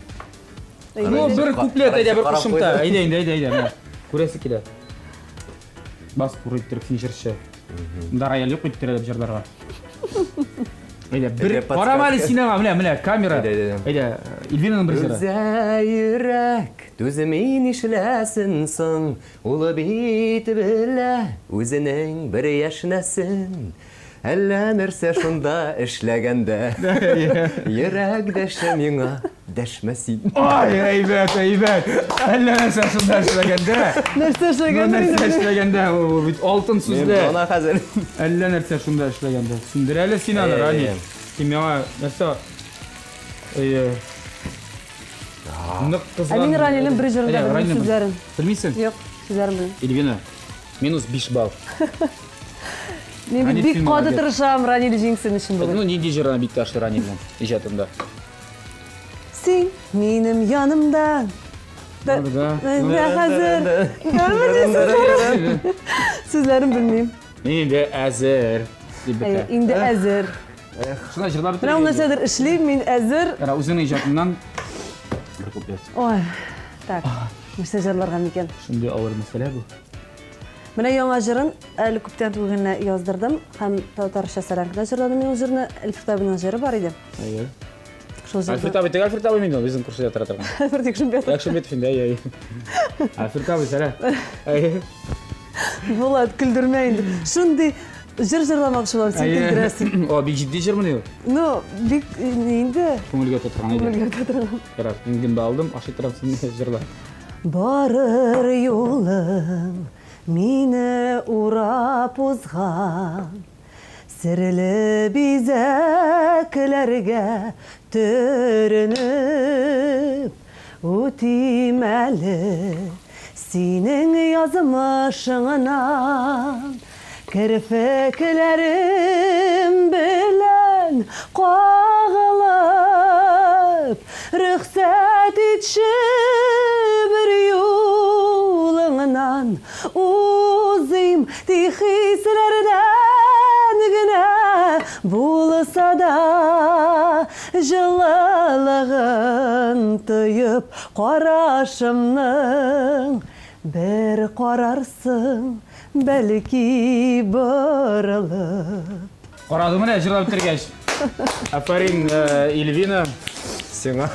[SPEAKER 1] Ну, бер куплет, әйдә, бер кушымта. Әйдә инде, әйдә, әйдә, менә. Күрәсе килә. Бас туры иттереп син җырчы. Монда рояль юк бит терәлеп җырларга. Әйдә, бер карама әле син аңа, менә, менә камера. Әйдә, Ильвинаның бер җыры.
[SPEAKER 2] Түзә йөрәк, түзми нишләсен соң, ул бит белә үзенең бер яшьнәсен. Әллә нәрсә шунда эшләгәндә. Йөрәк дәшә миңа, дәшмә син.
[SPEAKER 1] Ай, әйбәт, әйбәт. Әллә нәрсә шунда эшләгәндә.
[SPEAKER 3] Нәрсә эшләгәндә?
[SPEAKER 1] Нәрсә эшләгәндә, ул бит алтын сүзле.
[SPEAKER 2] Мин ана хәзер.
[SPEAKER 1] Әллә нәрсә шунда эшләгәндә. Сүндер әле син аны, Рани. Син миңа нәрсә? Әйе. Нык кызган.
[SPEAKER 3] Ә мин Ранилнең бер җырын да белмим сүзләрен.
[SPEAKER 1] Белмисең?
[SPEAKER 3] Юк, сүзләрен белмим.
[SPEAKER 1] Эльвина, минус 5 балл.
[SPEAKER 3] Мин бит бик каты тырышам Ранил җиңсен өчен бүген.
[SPEAKER 1] Ну, нинди җырына бик ташлы Ранилнең иҗатында?
[SPEAKER 3] Син минем янымда. Да хәзер. Сүзләрен белмим.
[SPEAKER 1] Инде әзер дип бетә.
[SPEAKER 3] Инде әзер.
[SPEAKER 1] Шулай җырлап бетерергә.
[SPEAKER 3] Менә ул нәрсәдер эшлим, мин әзер.
[SPEAKER 1] Кара, үзеңнең иҗатыннан бер куплет.
[SPEAKER 3] Ой, так, нәрсә җырларга микән?
[SPEAKER 1] Шундый авыр мәсьәлә бу.
[SPEAKER 3] Менә яңа җырын әле күптән түгел генә яздырдым һәм татарча сәләмдә җырладым мин ул җырны. Әлфред абыйның җыры бар иде.
[SPEAKER 1] Әйе.
[SPEAKER 3] Шул җырны.
[SPEAKER 1] Әлфред абый, теге Әлфред абый мин ул, безнең күршедә тора торган.
[SPEAKER 3] Әлфред Якшимбетов.
[SPEAKER 1] Якшимбетов инде, әйе, әйе. Әлфред абый, сәлам. Әйе.
[SPEAKER 3] Булат, көлдермә инде. Шундый җыр җырламакчы булам, син көлдерәсең.
[SPEAKER 1] О, бик җитди җырмыни ул?
[SPEAKER 3] Ну, бик инде.
[SPEAKER 1] Күңелгә тотырган иде.
[SPEAKER 3] Күңелгә тотырган.
[SPEAKER 1] Ярар, мин гөмбә алдым, ашый торам, син җырла.
[SPEAKER 3] Барыр юлым мине урап узган серле бизәкләргә төренеп үтим әле синең язмышыңнан керфекләрем белән кагылып рөхсәт итче бер юлыңнан узыйм тик хисләрдән генә булса да җылылыгын тоеп карашымның бер карарсың бәлки борылып.
[SPEAKER 1] Карады менә җырлап бетергәч. Афәрин, Эльвина.
[SPEAKER 2] Сиңа,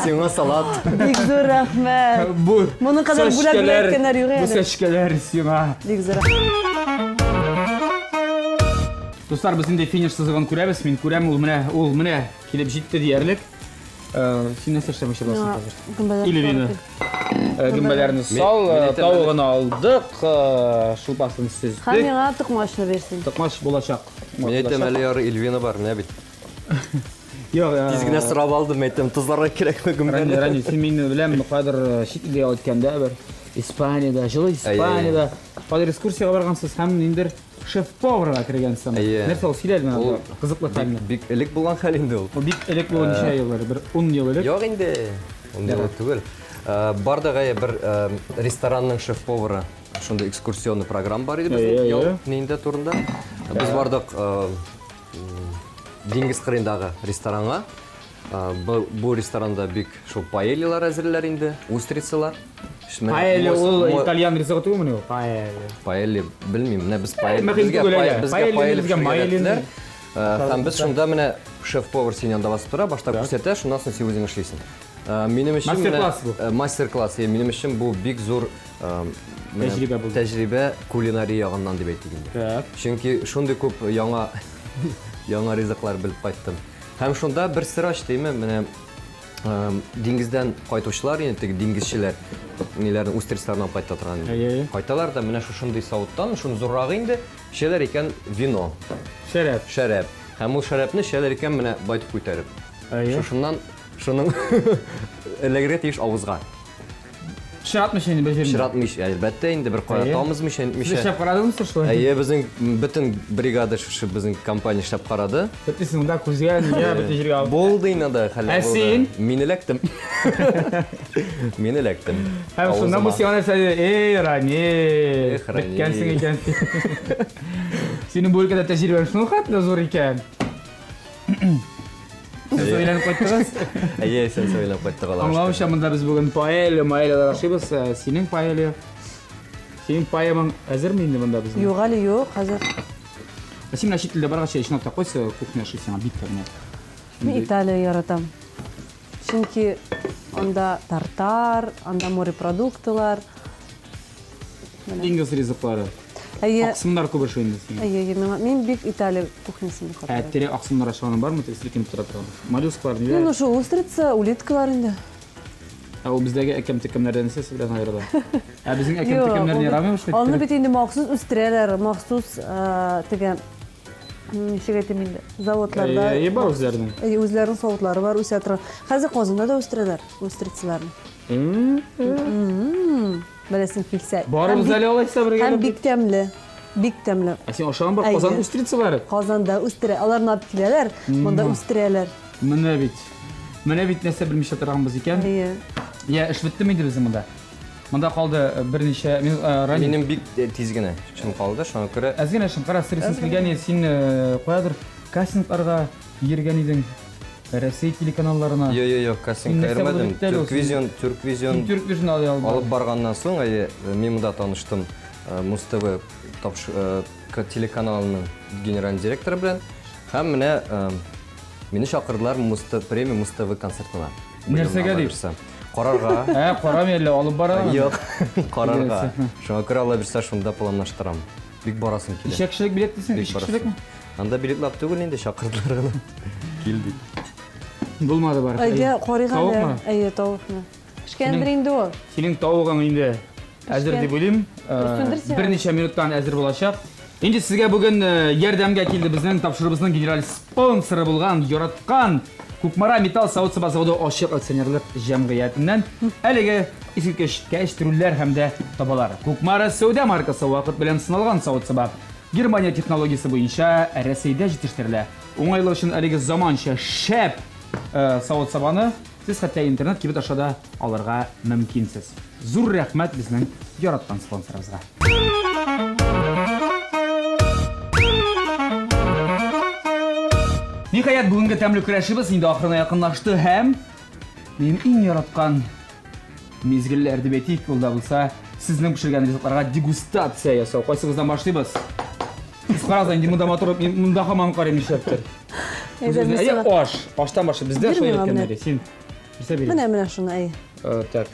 [SPEAKER 2] сиңа салат.
[SPEAKER 3] Бик зур рәхмәт.
[SPEAKER 1] Бу
[SPEAKER 3] Моның кадәр бүләк
[SPEAKER 1] сәчкәләр,
[SPEAKER 3] бүләк юк
[SPEAKER 1] бу
[SPEAKER 3] әле.
[SPEAKER 1] сәчкәләр сиңа.
[SPEAKER 3] Бик зур рәхмәт.
[SPEAKER 1] Дуслар, без инде финиш сызыгын күрәбез. Мин күрәм, ул менә, ул менә килеп җитте диярлек. Син нәрсә эшләмәкче буласың хәзер? Эльвина. Гөмбәләрне сал, тавыгын алдык, шулпасын сөздек.
[SPEAKER 3] Һәм миңа токмачны бирсен.
[SPEAKER 1] Токмач булачак.
[SPEAKER 2] Мин әйтәм, әле ярый Эльвина бар, менә бит.
[SPEAKER 1] Юк,
[SPEAKER 2] Тиз генә сорап алдым, әйтәм, тозларга кирәкме гөмбәне?
[SPEAKER 1] Рани, син мине беләм, кадер чит илгә үткәндә бер Испаниядә, җылы Испаниядә, кадер экскурсиягә баргансыз һәм ниндер шеф-поварга кергәнсең. Нәрсә ул, сөйлә әле миңа, кызыклы хәлне.
[SPEAKER 2] Бик элек булган хәл инде ул.
[SPEAKER 1] Ул бик элек булган, ничә ел бер 10 ел элек.
[SPEAKER 2] Юк инде, 10 ел түгел. Бар да гая бер ресторанның шеф-повары, шундый экскурсионный программа бар иде безнең ял нинде турында. Без бардык диңгез кырыендагы ресторанга. Бу ресторанда бик шул паэльялар әзерләр инде, устрицалар.
[SPEAKER 1] Паэлья ул итальян ризыгы түгелмени ул? Паэлья.
[SPEAKER 2] Паэлья белмим, менә без паэлья безгә паэлья безгә. Һәм без шунда менә шеф-повар синең янында басып тора, башта күрсәтә, шуннан соң син үзең эшлисең. Минем өчен
[SPEAKER 1] мастер-класс бу.
[SPEAKER 2] Мастер-класс, минем өчен бу бик зур
[SPEAKER 1] тәҗрибә булды.
[SPEAKER 2] Тәҗрибә кулинария ягыннан дип әйтик инде. Чөнки шундый күп яңа яңа ризыклар белеп кайттым. Һәм шунда бер сыр ачты, менә диңгездән кайтучылар, инде теге диңгезчеләр, ниләрне устрицаларны алып кайта торган. Кайталар да менә шушындый савыттан, шуның зуррагы инде, эчәләр икән вино.
[SPEAKER 1] Шәраб.
[SPEAKER 2] Шәраб. Һәм ул шәрабны эчәләр икән менә байтып күтәреп. Шушыннан шуның эләгергә тиеш авызга.
[SPEAKER 1] Пычратмыйча инде бер җирендә.
[SPEAKER 2] Пычратмыйча, әлбәттә инде бер кая тамызмыйча, нитмичә.
[SPEAKER 1] Сез эшләп карадыгызмы шулай?
[SPEAKER 2] Әйе, безнең бөтен бригада шушы безнең компания эшләп карады.
[SPEAKER 1] Бөтенесен монда күзгә, нигә, бөтен җиргә алып.
[SPEAKER 2] Булды инде анда хәлләр
[SPEAKER 1] булды. Ә син?
[SPEAKER 2] Мин эләктем. Мин эләктем.
[SPEAKER 1] Һәм шуннан бу сиңа нәрсә диде? Эй, Ранил, беткәнсең икән. Синең бу өлкәдә тәҗрибәң шул хәтле зур икән. Сез өйләнеп кайттыгыз?
[SPEAKER 2] Әйе, сез өйләнеп кайттык алар.
[SPEAKER 1] Аңлавымча, монда без бүген паэлья, маэльялар ашыйбыз. Синең паэлья, синең паэмаң әзерме инде монда безнең?
[SPEAKER 3] Юк әле, юк, хәзер.
[SPEAKER 1] Ә син менә чит илдә баргач, чынлап та кайсы кухня ошый сиңа бик тә менә?
[SPEAKER 3] Мин Италия яратам. Чөнки анда тартар, анда морепродуктылар.
[SPEAKER 1] Диңгез ризыклары.
[SPEAKER 3] Әйе.
[SPEAKER 1] Аксымнар күп ошый инде сиңа.
[SPEAKER 3] Әйе, әйе, миңа мин бик Италия кухнясын бик
[SPEAKER 1] Ә тере аксымнар ашаганың бармы? Теге селкенеп тора торган. Моллюсклар,
[SPEAKER 3] ниләр? Ну, шул устрица, улиткалар инде.
[SPEAKER 1] Ә ул бездәге әкәм-текәмнәрдән нәрсәсе белән аерыла? Ә безнең әкәм-текәмнәрне ярамыймы шулай?
[SPEAKER 3] Аны бит инде махсус үстерәләр, махсус теге ничек әйтим инде, заводларда.
[SPEAKER 1] Әйе, бар үзләренең.
[SPEAKER 3] Әйе, үзләренең заводлары бар, үсә торган. Хәзер Казанда да үстерәләр устрицаларны. Беләсең килсә.
[SPEAKER 1] Барыбыз әле алайса бергә.
[SPEAKER 3] Һәм бик тәмле. Бик тәмле.
[SPEAKER 1] Ә син ашаган бар Казан устрицалары?
[SPEAKER 3] Казанда үстерә. Аларны алып киләләр, монда үстерәләр.
[SPEAKER 1] Менә бит. Менә бит нәрсә белмичә торганбыз икән.
[SPEAKER 3] Әйе.
[SPEAKER 1] Я, эш беттеме инде безнең монда? Монда калды берничә мин
[SPEAKER 2] Ранил. Минем бик тиз генә эшем калды, шуңа күрә.
[SPEAKER 1] Әз генә эшем, кара, сырысын килгән, син каядыр кастингларга йөргән идең. Рәсәй телеканалларына.
[SPEAKER 2] Йо, йо, йо, кастингка йөрмәдем. Түрквизион,
[SPEAKER 1] Түрквизион. Түрквизион
[SPEAKER 2] алып барганнан соң, әйе, мин монда таныштым Муз-ТВ телеканалының генеральный директоры белән. Һәм менә мине чакырдылар Муз-ТВ премия Муз-ТВ концертына.
[SPEAKER 1] Нәрсәгә дип?
[SPEAKER 2] Карарга.
[SPEAKER 1] Ә, карамый әллә, алып бара.
[SPEAKER 2] Юк, карарга. Шуңа күрә Алла бирсә, шунда планлаштырам. Бик барасым килә.
[SPEAKER 1] Ничә кешелек билет дисең? Өч кешелекме?
[SPEAKER 2] Анда билетлар түгел инде, чакырдылар гына. Кил дип.
[SPEAKER 1] Булмады бар.
[SPEAKER 3] Әйдә, карыйк әле. Әйе, тавыкны. Пешкәндер инде ул.
[SPEAKER 1] Синең тавыгың инде әзер дип уйлыйм. Берничә минуттан әзер булачак. Инде сезгә бүген ярдәмгә килде безнең тапшыруыбызның генераль спонсоры булган, яраткан Кукмара металл савыт-саба заводы ачык акционерлык җәмгыятеннән әлеге искиткеч кәчтрүлләр һәм дә табалар. Кукмара сәүдә маркасы вакыт белән сыналган савыт-саба. Германия технологиясе буенча Рәсәйдә җитештерелә. Уңайлы өчен әлеге заманча шәп савыт-сабаны сез хәтта интернет кибет аша да алырга мөмкинсез. Зур рәхмәт безнең яраткан спонсорыбызга. Ниһаять, бүгенге тәмле көрәшебез инде ахырына якынлашты һәм минем иң яраткан мизгелләр дип әйтик, ул да булса сезнең пешергән ризыкларга дегустация ясау. Кайсыгыздан башлыйбыз? Сез карагыз, инде монда матур, мин монда һаман карыйм нишләптер. Әйе, аш. Аштан башлый. Бездә шулай иткәннәр. Син нәрсә бирәсең?
[SPEAKER 3] Менә, менә шуны, әйе.
[SPEAKER 1] Так.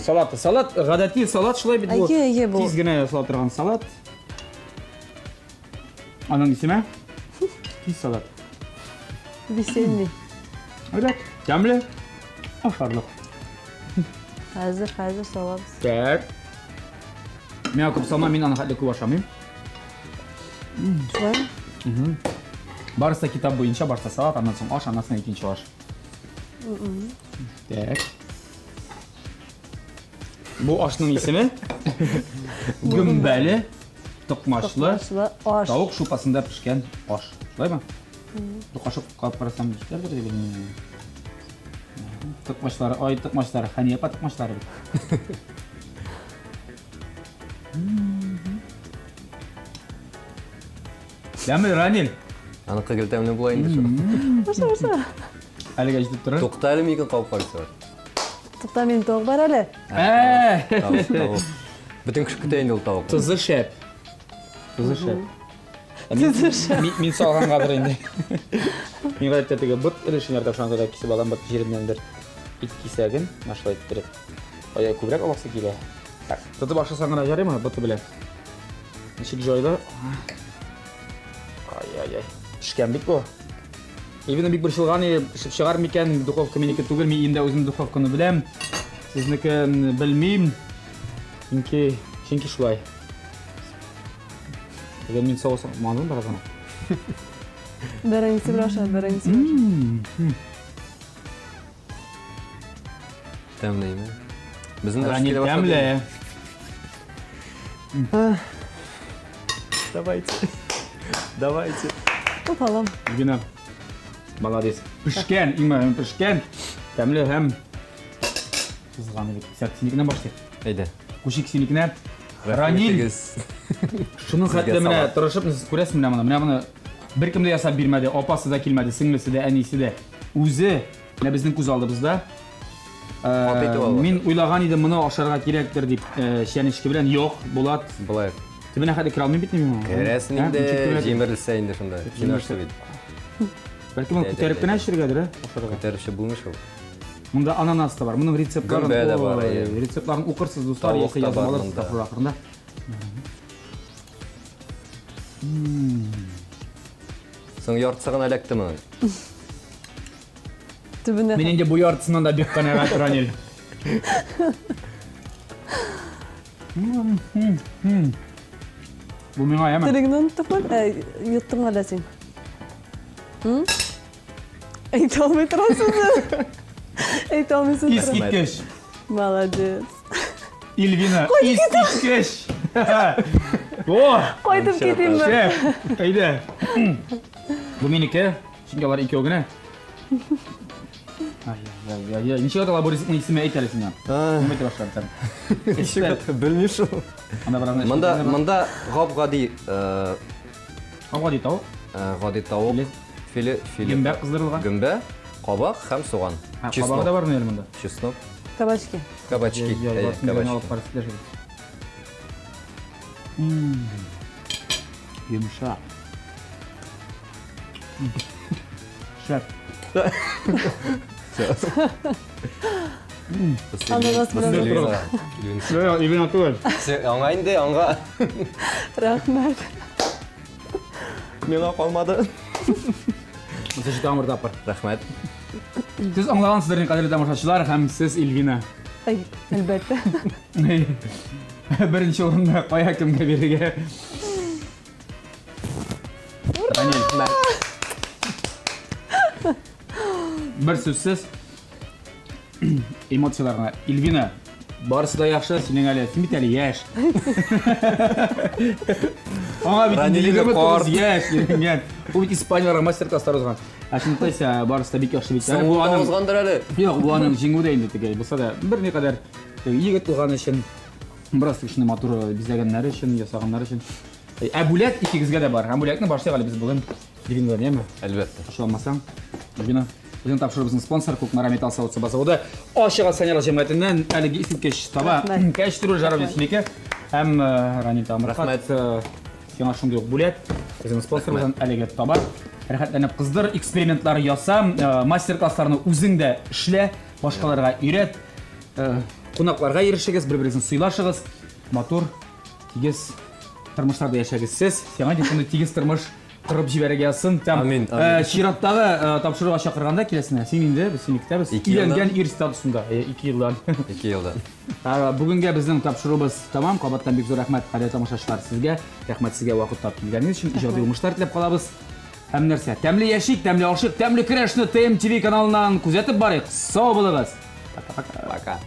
[SPEAKER 1] Салат. Салат, гадәти салат шулай бит бу.
[SPEAKER 3] Әйе, әйе бу.
[SPEAKER 1] Тиз генә ясала торган салат. Аның исеме? Тиз салат.
[SPEAKER 3] Весенний.
[SPEAKER 1] Әйбәт, тәмле, ашарлык.
[SPEAKER 3] Хәзер, хәзер салабыз.
[SPEAKER 1] Так. Миңа күп салма, мин аны хәтле күп ашамыйм.
[SPEAKER 3] Шулай?
[SPEAKER 1] Барысы китап буенча, башта салат, аннан соң аш, аннан соң икенче аш. Так. Бу ашның исеме гөмбәле токмачлы
[SPEAKER 3] аш.
[SPEAKER 1] Тавык шулпасында пешкән аш. Шулаймы? Бер кашык кабып карасам җитәрдер дип уйлыйм. Токмачлары, ай, токмачлары, Хәния апа токмачлары бит. Тәмле, Ранил.
[SPEAKER 2] Аныкы гел тәмле була инде шул.
[SPEAKER 3] Аша, аша.
[SPEAKER 1] Әлегә җитеп торыр.
[SPEAKER 2] Тукта әле микән кабып карыйсы бар.
[SPEAKER 3] Тукта, минем тавык бар әле.
[SPEAKER 1] Ә!
[SPEAKER 2] Тавык, тавык. Бөтен кеше көтә инде ул тавыкны.
[SPEAKER 1] Тузы шәп. Тузы шәп.
[SPEAKER 3] Тузы шәп.
[SPEAKER 1] Мин салгангадыр инде. Мин гадәттә теге бот өлешен яратам, шуңа күрә кисеп алам бот җиреннән бер ит кисәген, менә шулай иттереп. Ая күбрәк аласы килә. Так, тотып ашасаң гына ярыймы боты белән? Ничек җайлы. Ай-яй-яй. Пешкән бит бу. Ильвина бик борчылган иде, пешеп чыгар микән, духовка минеке түгел, мин инде үзем духовканы беләм. Сезнеке белмим. Чөнки, чөнки шулай. Әгәр мин соус мандым бераз гына.
[SPEAKER 3] Бәрәңгесе белән аша, бәрәңгесе белән.
[SPEAKER 2] Тәмле име? Безнең дә
[SPEAKER 1] Ранил
[SPEAKER 2] килә башлады.
[SPEAKER 1] тәмле.
[SPEAKER 2] Давайте. Давайте.
[SPEAKER 3] Тупалым.
[SPEAKER 1] Альбина, молодец. Пешкән, иң мөһиме пешкән. Тәмле һәм кызган бит. Сәт синекеннән башлыйк.
[SPEAKER 2] Әйдә.
[SPEAKER 1] Күчик синекенә. Ранил, шуның
[SPEAKER 2] Сезгә
[SPEAKER 1] хәтле менә
[SPEAKER 2] салат.
[SPEAKER 1] тырышып, сез күрәсез менә моны. Менә моны беркем дә ясап бирмәде. Апасы да килмәде, сеңлесе дә, әнисе дә. Үзе менә безнең күз алдыбызда.
[SPEAKER 2] Каты итеп алып
[SPEAKER 1] Мин уйлаган идем, моны ашарга кирәктер дип, чәнечке белән. Юк, Булат.
[SPEAKER 2] Болай.
[SPEAKER 1] Төбенә хәтле керә алмыйм бит мин моны.
[SPEAKER 2] Керәсен
[SPEAKER 1] Ә,
[SPEAKER 2] инде,
[SPEAKER 1] ничек төбенә-
[SPEAKER 2] җимерелсә инде шунда. Син ашты бит.
[SPEAKER 1] Бәлки моны
[SPEAKER 2] Әйдә,
[SPEAKER 1] күтәреп
[SPEAKER 2] әйдә.
[SPEAKER 1] кенә эчергәдер, ә? Ашарга.
[SPEAKER 2] Күтәреп чыгып булмый шул.
[SPEAKER 1] Монда ананас та бар. Моның рецептларын,
[SPEAKER 2] Гөмбә дә бар,
[SPEAKER 1] ой,
[SPEAKER 2] әйе.
[SPEAKER 1] рецептларын укырсыз, дуслар,
[SPEAKER 2] Тавык
[SPEAKER 1] яисә
[SPEAKER 2] та
[SPEAKER 1] язып
[SPEAKER 2] бар
[SPEAKER 1] алырсыз
[SPEAKER 2] монда.
[SPEAKER 1] тапшыру ахырында.
[SPEAKER 2] Соң яртысы гына эләкте моның.
[SPEAKER 3] Төбенә.
[SPEAKER 1] Мин инде бу яртысыннан да бик канәгать, Ранил. Бу миңа яме.
[SPEAKER 3] Телеңне оныттыңмы? Ә, йоттың әллә син? М? Әйтә алмый торасың. Әйтә алмыйсың.
[SPEAKER 1] Искиткеч.
[SPEAKER 3] Молодец.
[SPEAKER 1] Ильвина, искиткеч. О!
[SPEAKER 3] Кайтып китимме?
[SPEAKER 1] Шәп, әйдә. Бу минеке, чөнки алар икәү генә. Ай-яй-яй-яй. Ничек атала бу рецептның исеме әйт әле син миңа. Кем әйтә башлар
[SPEAKER 2] Ничек ата белмим шул.
[SPEAKER 1] Анда бераз
[SPEAKER 2] Монда монда гап-гади
[SPEAKER 1] гади тавык,
[SPEAKER 2] гади тавык,
[SPEAKER 1] Филе.
[SPEAKER 2] филе, филе.
[SPEAKER 1] гөмбә кыздырылган.
[SPEAKER 2] Гөмбә, кабак һәм суган.
[SPEAKER 1] Ха, Кабагы да бармы әле монда?
[SPEAKER 2] Чеснок,
[SPEAKER 3] Кабачки.
[SPEAKER 2] кабачки.
[SPEAKER 1] Яй,
[SPEAKER 2] Әйе,
[SPEAKER 1] барысын бер генә алып
[SPEAKER 2] кабачки.
[SPEAKER 1] карасыз дә шул. Йомшак. Шәп.
[SPEAKER 3] Ананас белән
[SPEAKER 2] Ильвина.
[SPEAKER 1] Юк, Ильвина түгел.
[SPEAKER 2] Сен аңа инде, аңа.
[SPEAKER 3] Рәхмәт.
[SPEAKER 2] Миңа калмады.
[SPEAKER 1] Монысы җитә амыр тапкыр.
[SPEAKER 2] Рәхмәт.
[SPEAKER 1] Сез аңлагансыздыр инде, кадерле тамашачылар, һәм сез Ильвина.
[SPEAKER 3] Әй, әлбәттә.
[SPEAKER 1] Беренче урынны кая кемгә бирергә? Ранил. Бер сүзсез эмоциялар гына. Ильвина, барысы да яхшы, синең әле, син бит әле яшь. Аңа бит инде
[SPEAKER 2] Ранилига
[SPEAKER 1] 29
[SPEAKER 2] карт.
[SPEAKER 1] яшь, өйрәнгән. Ул бит Испанияларга мастер-класслар узган. Ә чынлыкта исә барысы да бик яхшы бит. Әле бу
[SPEAKER 2] Соң
[SPEAKER 1] аның
[SPEAKER 2] узгандыр әле.
[SPEAKER 1] Юк, бу аның җиңү дә инде теге. Булса да берникадәр теге егет булган өчен, бераз шуны матур бизәгәннәре өчен, ясаганнары өчен. Ә бүләк икегезгә дә бар. Һәм бүләкне башлыйк әле без бүген. Ильвина, яме?
[SPEAKER 2] Әлбәттә.
[SPEAKER 1] Ачуланмасаң, Альбина, безнең тапшыруыбызның спонсоры Кукмара металл савыт-саба заводы Ачык акционерлык җәмгыятеннән әлеге искиткеч таба
[SPEAKER 3] Рәхмәт.
[SPEAKER 1] кәчтүрү жаровня синеке һәм Ранил Тамырхат,
[SPEAKER 2] Рәхмәт.
[SPEAKER 1] сиңа шундый ук бүләк. Безнең спонсорыбыздан әлеге таба. Рәхәтләнеп кыздыр, экспериментлар яса, мастер-классларны үзең дә эшлә, башкаларга өйрәт. Кунакларга ирешегез, бер-берегезне сыйлашыгыз. Матур, тигез тормышларда яшәгез сез. Сиңа дип шундый тигез тормыш корып җибәрергә язсын. Там,
[SPEAKER 2] Амин, амин.
[SPEAKER 1] Чираттагы тапшыруга чакырганда киләсенә. Син инде, без сине көтәбез.
[SPEAKER 2] Ике елдан.
[SPEAKER 1] Өйләнгән ир статусында. 2 елдан.
[SPEAKER 2] 2 елдан.
[SPEAKER 1] Бүгенгә безнең тапшыруыбыз тамам. Кабаттан бик зур рәхмәт, кадерле тамашачылар, сезгә. Рәхмәт сезгә вакыт тап килгәнегез өчен. Иҗади уңышлар теләп калабыз. Һәм нәрсә? Тәмле яшик, тәмле ашык, тәмле көрәшне ТМТV каналыннан күзәтеп барыйк. Сау булыгыз.
[SPEAKER 2] Пока.